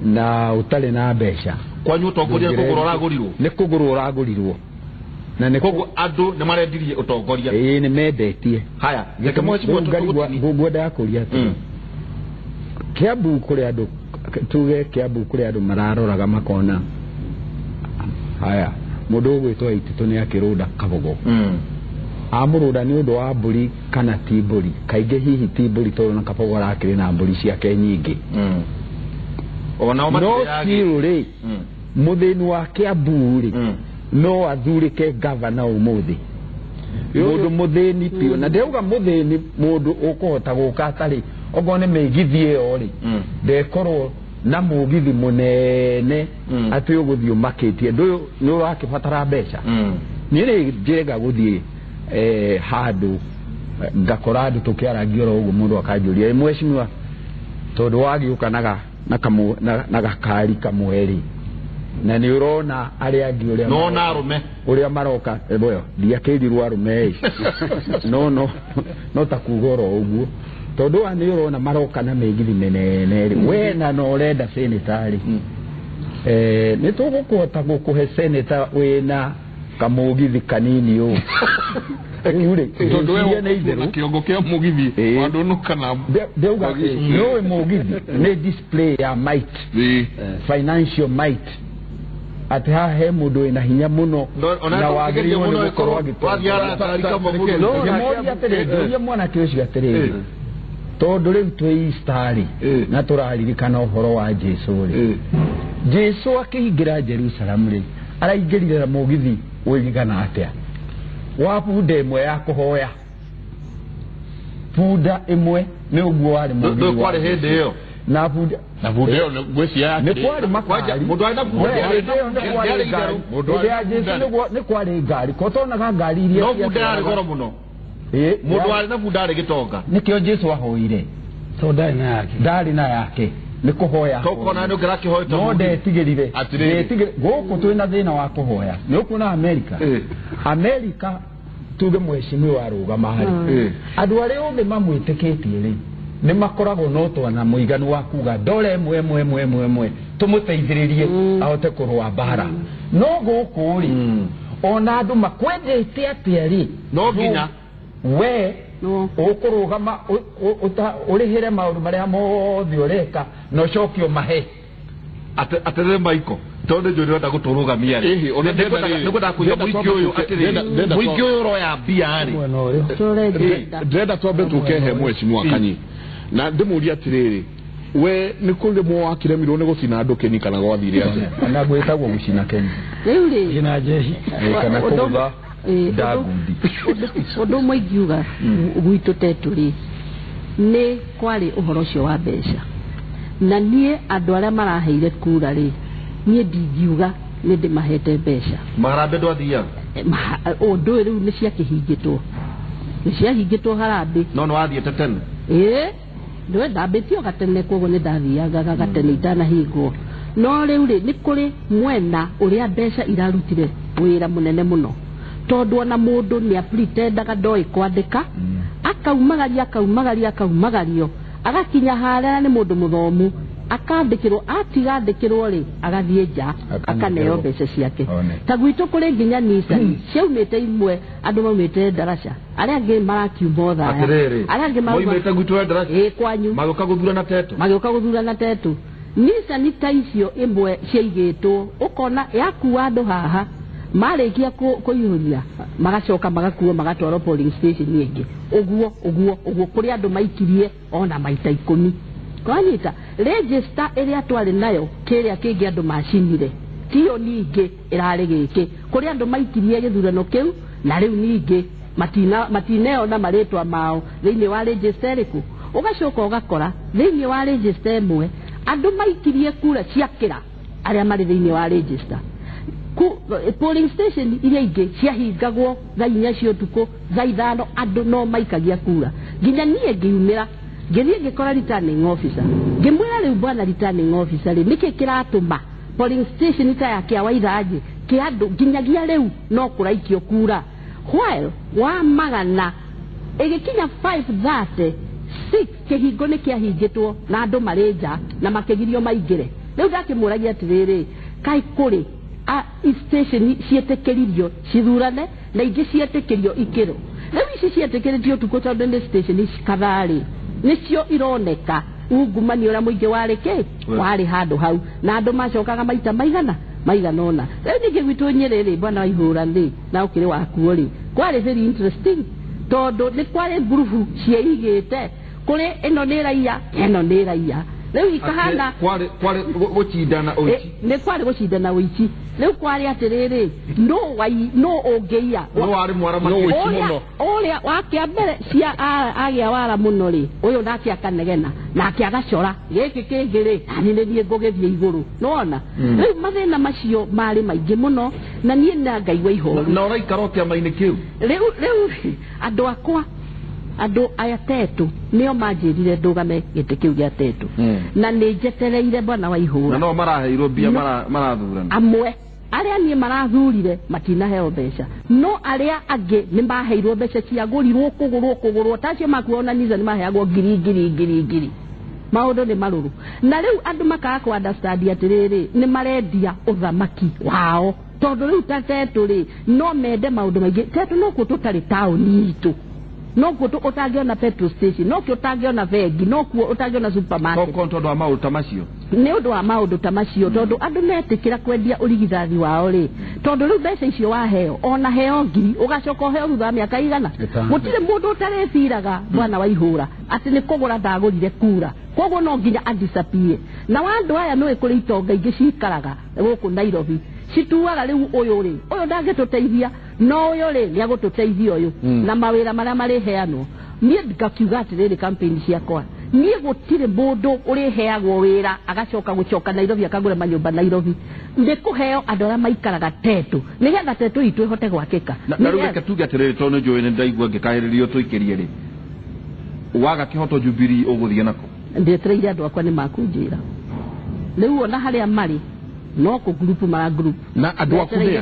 Na ũtarĩ na mbeca kwanyu ũtongoria nĩ kũgũrwo ũragũrirwo. Nĩ kũgũrwo ũragũrirwo. Na nĩ koguo andũ nĩ marendirie ũtongoria. Ĩĩ nĩ mendetie. Haya, reke mheshimiwa ngwendaga kũria atĩrĩ. Kiambu kũrĩ andũ tuge Kiambu kũrĩ andũ mararoraga makona haya mũndũ ũgwĩtwo Waititu nĩ akĩrũnda Kabogo. Amũrũnda nĩ ũndũ wa mbũri kana ti mbũri. Kaingĩ hihi ti mbũri tondũ na Kabogo arakĩrĩ na mbũri ciake nyingĩ. No still rĩ mũthĩni wa Kiambu rĩ no athurĩke gavana ũmũthĩ. Mũndũ mũthĩni biũ na ndĩrauga mũthĩni mũndũ ũkũhota gũka atarĩ okorwo nĩ mĩgithi ĩyo rĩ ndekorwo na mũgithi mũnene atĩ ũgũthiĩ ũmakĩtie ndũyũ nĩ ũrakĩbatara mbeca. Niĩ nĩ njega gũthiĩ handũ ngakora andũ tũkĩarangia oro ũguo mũndũ akanjũria mheshimiwa tondũ wagĩũka na gakari kamwe rĩ na nĩ ũrona arĩa angĩ ũrĩa no na arũme ũrĩa maroka ndiakĩrirwo arũme ĩ no no no ta kuga oro ũguo tondũ aya nĩ ũrona maroka na mĩgithi mĩnene rĩ we na no ũrenda seneta rĩ nĩ tũgũkũhota gũkũhe seneta wĩna kamũgithi kanini ũũ rĩu rĩ tondũ ngwĩciria nĩ itherũ kĩongo kĩa mũgithi wandũnũka na ndauga nĩũĩ mũgithi nĩ display ya might, financial might atĩ haha he mũndũ wĩna hinya mũno na wagĩrĩirwo nĩ gũkorwo agĩtongoria. Ngĩmoria atĩrĩrĩ, ngĩũria mwanake ũcio atĩrĩrĩ tondũ rĩu twĩ Easter rĩ na tũraririkana ũhoro wa Jesũ rĩ Jesũ akĩingĩra Jerusalem rĩ araingĩrire na mũgithi ũigana atĩa wa bunda ĩmwe ya kũhoya bunda ĩmwe nĩ ũguo warĩ mũgithi kwarĩ hĩndĩ ĩyo na bunda ĩyo ngwĩciria nĩ kwarĩ makari mũndũ arĩ na bunda ĩyo ngari hĩndĩ ya Jesũ nĩ kwarĩ ngari ko tonaga ngari iria no bunda yarĩ goro mũno mũndũ warĩ na bunda arĩ gĩtonga nĩkĩo Jesũ ahoire tondũ ndarĩ na yake ndarĩ na yake nĩ kũhoya tokona nĩ ũngĩrakĩhoete no ndetigĩrire gũkũ twĩna thĩna wa kũhoya nĩ ũkuona Amerika Amerika tuge mheshimiwa arũgama harĩ andũ arĩa othe mamwĩtĩkĩtie rĩ nĩ makoragwo no twana mũiganu wa kuga ndore ĩmwe ĩmwe ĩmwe ĩmwe ĩmwe tũmũteithĩrĩrie ahote kũrũa mbara no gũkũ rĩ ona andũ makwendete atĩa rĩ no nginya we ũkũrũgama ũrĩhĩre maũndũ marĩa mothe ũreka na ũcoke ũmahe atĩrĩrĩ Michael tondũ nĩ njũĩ nĩũrenda gũtũrũgamia rĩ nĩngwendaga kũiga mũingĩ ũyũ atĩrĩrĩ mũingĩ ũyũ ũroya mbia rĩ ndĩrenda twambe tũke he mheshimiwa Kanyi na ndĩmũrie atĩrĩrĩ we nĩ kũrĩmwo wakĩremirwo nĩ gũcina andũ kĩni kana gwathire atĩa na gwĩtagwo gũcina kĩni rĩu rĩ na jeshi kana kũgũtha ndagundi ũndũ ũmwe ingiuga gwitũ tetu rĩ nĩ kwarĩ ũhoro ũcio wa mbeca na niĩ andũ arĩa maraheire kura rĩ niĩ ndingiuga nĩ ndĩmahete mbeca maharambĩ ndwathiaga ũndũ ũyũ rĩu nĩ ciakĩhingĩtwo nĩ ciahingĩtwo harambĩ no nĩ wathiĩte tene ĩĩ nĩwe ndambĩtio gatene koguo nĩ ndathiaga gatene itanahingwo no rĩu rĩ nĩ kũrĩ mwena ũrĩa mbeca irarutire wĩra mũnene mũno tondũ ona mũndũ nĩ apretendaga ndoĩ kwandĩka akaumagaria akaumagaria akaumagario agakinya harĩa nĩ mũndũ mũthomu akandĩkĩrwo atiga andĩkĩrwo rĩ agathiĩ nja akaneo mbeca ciake ta gwitũ kũrĩ nginya Nissan ciaumĩte imwe andũ maumĩte ndaraca arĩa angĩ marakiuma Othaya arĩa angĩ maumĩte gwitũ ndaraca ĩĩ kwanyu magĩũka gũthurana Tetu magĩũka gũthurana Tetu Nissan ta icio imwe ciaigĩtwo ũkona yakua andũ haha marĩkia kũihũria magacoka magakuo magatwarwo polling station ĩngĩ ũguo ũguo ũguo kũrĩ andũ maikirie ona maita 10 kwanyita register ĩrĩa twarĩ nayo kĩrĩa kĩngĩ andũ macinire tiyo ningĩ ĩrarĩ gĩkĩ kũrĩ andũ maikirie gĩthurano kĩu na rĩu ningĩ matineo na marĩtwa mao thĩinĩ wa register ĩrĩkũ ũgacoka ũgakora thĩinĩ wa register ĩmwe andũ maikirie kura ciakĩra arĩa marĩ thĩinĩ wa register polling station iria ingĩ ciahingagwo thaa 4 cia ũtukũ thaa 5 andũ no maikagia kura nginya niĩ ngiumĩra ngĩthiĩ ngĩkora returning officer ngĩmwĩra rĩu bwana returning officer rĩ nĩkĩ kĩratũma Polling station ta ya kĩa Waithanjĩ kĩa andũ nginyagia rĩu no kũraikio kura while wa magana ĩgĩkinya 5:36 kĩhingo nĩ kĩahingĩtwo na andũ marĩ nja na makĩgirio maingĩre. Rĩu ndakĩmũragia atĩrĩrĩ, kaĩ kũrĩ station ciĩtĩkĩririo cithurane na ingĩ ciĩtĩkĩrio ikĩro. Rĩu ici ciĩtĩkĩrĩtio ũtukũ tondũ nĩ station kadhaa rĩ nĩcio ironeka ungumania ũrĩa mũingĩ warĩ kĩ warĩ handũ hau na andũ macokaga maita maigana ona. Rĩu ningĩ gwitũ Nyĩrĩ rĩ, bwana Waihũra rĩ, na ũkĩrĩ wakuo rĩ, kwarĩ very interesting tondũ nĩ kwarĩ ngurubu cieigĩte kũrĩ ĩno nĩ raia ĩno nĩ raia. Rĩu ikahana kwarĩ gũcindana ũici, nĩ kwarĩ gũcindana ũici. Rĩu kwarĩ atĩrĩrĩ, no ũngĩiya no warĩ mwara makĩria ũrĩa wa kĩa mbere cia agĩa wara mũno rĩ, ũyũ nake akanegena nake agacora gĩkĩ kĩngĩ rĩ, nani nĩ niĩ ngũgĩthiĩ igũrũ. Nĩwona rĩu mathĩna macio marĩ maingĩ mũno na niĩ na ngaigua ihoru. Na ũraikara o kĩama-inĩ kĩu rĩu andũ akwa andũ aya Tetu nĩo manjĩrire ndũgame gĩtĩ kĩu gĩa Tetu na nĩ njetereire bwana Waihũra. Na no maraheirwo mbia marathurana amwe arĩa niĩ marathurire matinaheo mbeca, no arĩa angĩ nĩ maheirwo mbeca ciagũrirwo kũgũrwo tacio makuona niza nĩ maheagwo ngiri ngiri ngiri ngiri. Maũndũ nĩ marũrũ na rĩu andũ makaga kũ understand atĩrĩrĩ nĩ marendia ũthamaki wao tondũ rĩu ta Tetu rĩ no mende maũndũ maingĩ. Tetu no kuo tũtarĩ taũni itũ, no kuo ũtangĩona petrol station, no kuo ũtangĩona bengi, no kuo ũtangĩona supermarket. No tondũ wa maũndũ ta macio, nĩ ũndũ wa maũndũ ta macio tondũ andũ metĩkĩra kwendia ũrigithathi wao rĩ, tondũ rĩu mbeca icio waheo ona heo ngiri ũgacoka ũheo thutha wa mĩaka igana. Gũtirĩ mũndũ ũtarĩciraga bwana Waihũra atĩ nĩ kũgũra ndagũrire kura, koguo no nginya adisappear. Na andũ aya nĩũĩ kũrĩ itonga ingĩ cikaraga gũkũ Nairobi cituaga rĩu ũyũ rĩ, ũyũ ndangĩtũteithia no ũyũ rĩ nĩagũtũteithia ũyũ na mawĩra marĩa marĩheanwo. Niĩ ngakiuga atĩrĩrĩ campaign ciakwa, niĩ gũtirĩ mũndũ ũrĩheagwo wĩra agacoka gũcoka Nairobi akagũra manyũmba Nairobi. Nĩ kũheo andũ arĩa maikaraga Tetu nĩgetha Tetu itũ ĩhote gwakĩka. Na rĩu reke tuge atĩrĩrĩ, tondũ nĩnjũĩ nĩ ndaigua ngĩkaĩrĩrio tũikĩrie rĩ, waga kĩhoto Jubilee ũgũthiĩ nako? Ndietereire andũ akwa nĩ makũnjĩra rĩu ona harĩa marĩ no kũ group mara group na andũ aku nĩ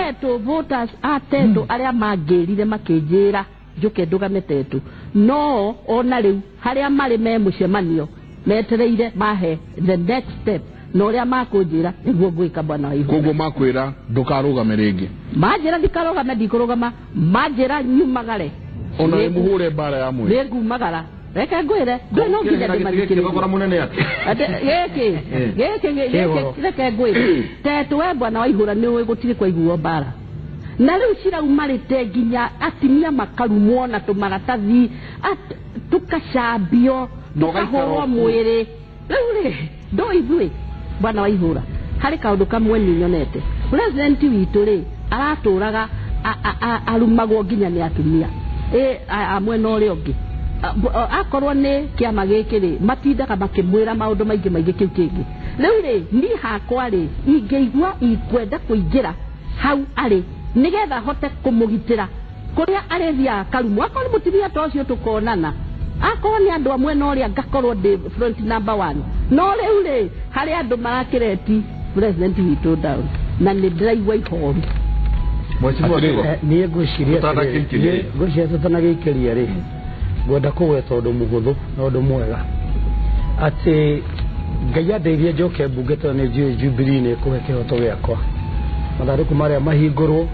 andũ voters a Tetu arĩa mangĩrire makĩnjĩra njũke ndũgame Tetu, no ona rĩu harĩa marĩ me mũcemanio metereire mahe the next step na ũrĩa makũnjĩra nĩguo ngwĩka bwana Waihũra. Koguo makwĩra ndũkarũgame rĩngĩ? Manjĩra ndikarũgame, ndikũrũgama. Manjĩra nyumagare ona nĩ mũhũre mbara ya mwĩrĩ nĩ ngumagara. Reke ngwĩre ndũĩ no nginya ndĩmathikĩrĩrie gĩkĩ gĩkĩ reke ngwĩre Tetu we bwana Waihũra nĩũĩ gũtirĩ kwaiguo mbara na rĩu ciraumarĩte nginya atimia makarumwo na tũmaratathi tũkacambio tũkahũrwo mwĩrĩ. Rĩu rĩ ndũĩ ithuĩ bwana Waihũra harĩ kaũndũ kamwe niĩ nyonete president witũ rĩ aratũraga arumagwo nginya nĩ atumia a mwena ũrĩa ũngĩ. Akorwo nĩ kĩama gĩkĩ rĩ matindaga makĩmwĩra maũndũ maingĩ maingĩ kĩu kĩngĩ. Rĩu rĩ niĩ hakwa rĩ ingĩigua ikwenda kũingĩra hau arĩ nĩgetha hote kũmũgitĩra kũrĩa arĩthiaga karumwo. Akorwo nĩ mũtumia ta ũcio tũkonana, akorwo nĩ andũ a mwena ũrĩa ngakorwo ndĩ front number 1. No rĩu rĩ harĩ andũ marakĩreti president witũ down na nĩ ndĩraigua ihoru. Niĩ ngwĩciria tũtanagĩikĩria rĩ, ngwenda kũgweta ũndũ mũhũthũ na ũndũ mwega atĩ Ngai andeithie njoke mbunge tondũ nĩ njũĩ Jubilee nĩ ĩkũhe kĩhoto gĩakwa. Mathandũkũ marĩa mahingũrwo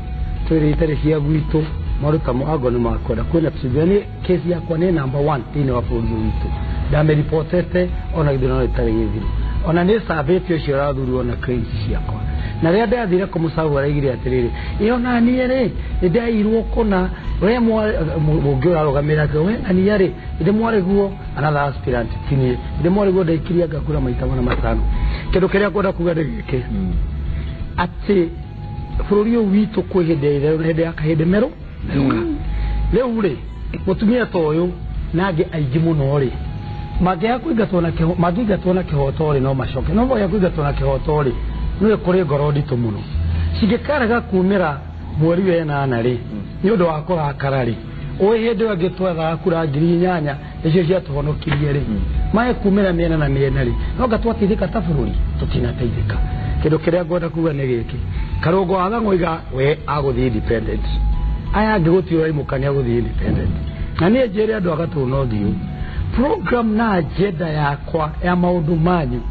twĩrĩ itarĩ cia gwitũ maruta mũango nĩ makwenda kwĩna Jubilee. Kesi yakwa nĩ number 1 thĩinĩ wa bũrũri ũyũ witũ, ndamĩribotete ona gĩthurano gĩtarĩ gĩthiru, ona nĩ cambĩtie ũcio ũrathurirwo na claims ciakwa. Na rĩrĩa ndathire kũmũcagũra araigire atĩrĩrĩ, ĩ ona niĩ rĩ nĩ ndairwo kũna we mũngĩ ũrarũgamĩrĩra we na niĩ rĩ ndĩ mwarĩguo another aspirant ti niĩ ndĩ mwarĩguo ndaikirie ngakura maita mana matano. Kĩndũ kĩrĩa ngwenda kuga nĩ gĩkĩ atĩ bũrũri ũyũ witũ kwĩ hĩndĩ ya itherũ na hĩndĩ ya kahĩndĩ merũ merũka. Rĩu rĩ mũtumia ta ũyũ na angĩ aingĩ mũno rĩ mangĩaga kũingatwo na kĩhoto rĩ no macoke, no mangĩaga kũingatwo na kĩhoto rĩ nĩwe kũrĩ ngoro nditũ mũno cingĩkarega kumĩra mweri wa ĩnana rĩ nĩ ũndũ wa kũrakara rĩ ũĩ hĩndĩ ĩyo ĩngĩ twethaga kura 8,000 Nĩcio ciatũhonokirie rĩ maĩ kumĩra mĩena na mĩena rĩ no nga twateithĩka ta bũrũri tũtinateithĩka. Kĩndũ kĩrĩa ngwenda kuga nĩ gĩkĩ, Karũngo wa Thang'oiga we agũthiĩ independent, aya angĩ gũtirĩ ũraimũkania gũthiĩ independent. Na niĩ njĩre andũ a Gatũndũ North ũũ, program na agenda yakwa ya maũndũ manyu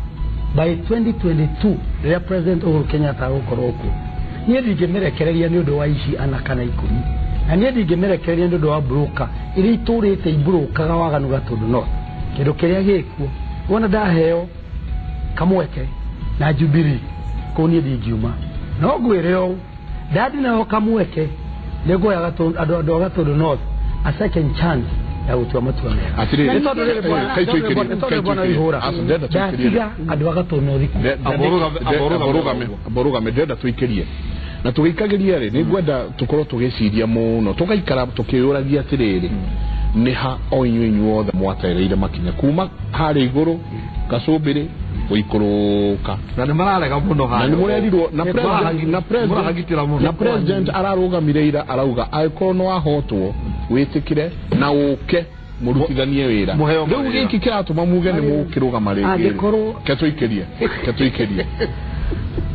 by 2022 rĩrĩa President Uhuru Kenyatta agũkorwo kuo, niĩ ndingĩmĩrekereria nĩ ũndũ wa ici ana kana 10, na niĩ ndingĩmĩrekereria nĩ ũndũ wa broker iria itũrĩte imbũrũkaga waganu Gatũndũ North. Kĩndũ kĩrĩa gĩkuo wona ndaheo kamweke na Jubilee kũu niĩ ndingiuma, no ngwĩre ũũ, ndandinaheo kamweke nĩ nguoya andũ a Gatũndũ North a second chance ya gũtua matua mega. Atĩrĩrĩ, Nĩ tondũ rĩrĩ bwana- kai tũikĩrie, nĩ tondũ kai bwana tũikĩrie. Ihũra, Aca, ndĩrenda tũikĩrie. ndatiga andũ a Gatũndũ North Aborũgame ndĩrenda tũikĩrie na tũgĩikagĩria rĩ, nĩ ngwenda tũkorwo tũgĩciria mũno, tũgaikara tũkĩyũragia atĩrĩrĩ, nĩ ha o inyuĩ inyuothe mwatereire makinya kuma harĩa igũrũ gacũmbĩrĩ gũikũrũka, na nĩ mararega mũno na nĩ mũrerirwo na president na president Mũrahagitĩra mũno. na president ararũgamire ira arauga angĩkorwo nĩ wahotwo wĩtĩkĩre na ũke mũrutithanie wĩra. Mũheo Rĩu mawĩra. gĩkĩ kĩratũma muge nĩ mũkĩrũgama rĩngĩ. Angĩkorwo- Ketũikĩrie, ketũikĩrie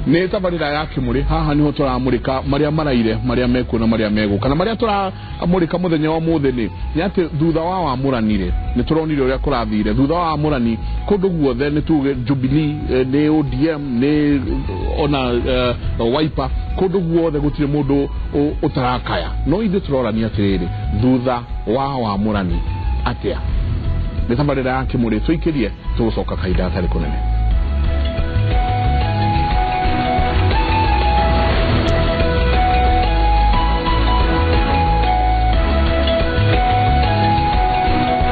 nĩ tabarĩra ya Kĩmũrĩ. Haha nĩho tũramũrĩka marĩa maraire, marĩa mekuo na marĩa megũka, na marĩa tũramũrĩka mũthenya wa ũmũthĩ nĩ atĩ thutha wa wamũrani rĩ, nĩ tũronire ũrĩa kũrathire thutha wa wamũrani kũndũ guothe. Nĩ tuge Jubilee, nĩ ODM, nĩ ona Wiper, kũndũ guothe gũtirĩ mũndũ ũtarakaya. No ithuĩ tũrorania atĩrĩrĩ, thutha wa wamũrani atĩa? Nĩ tabarĩra ya Kĩmũrĩ, tũikĩrie, tũgũcoka kahinda gatarĩ kũnene.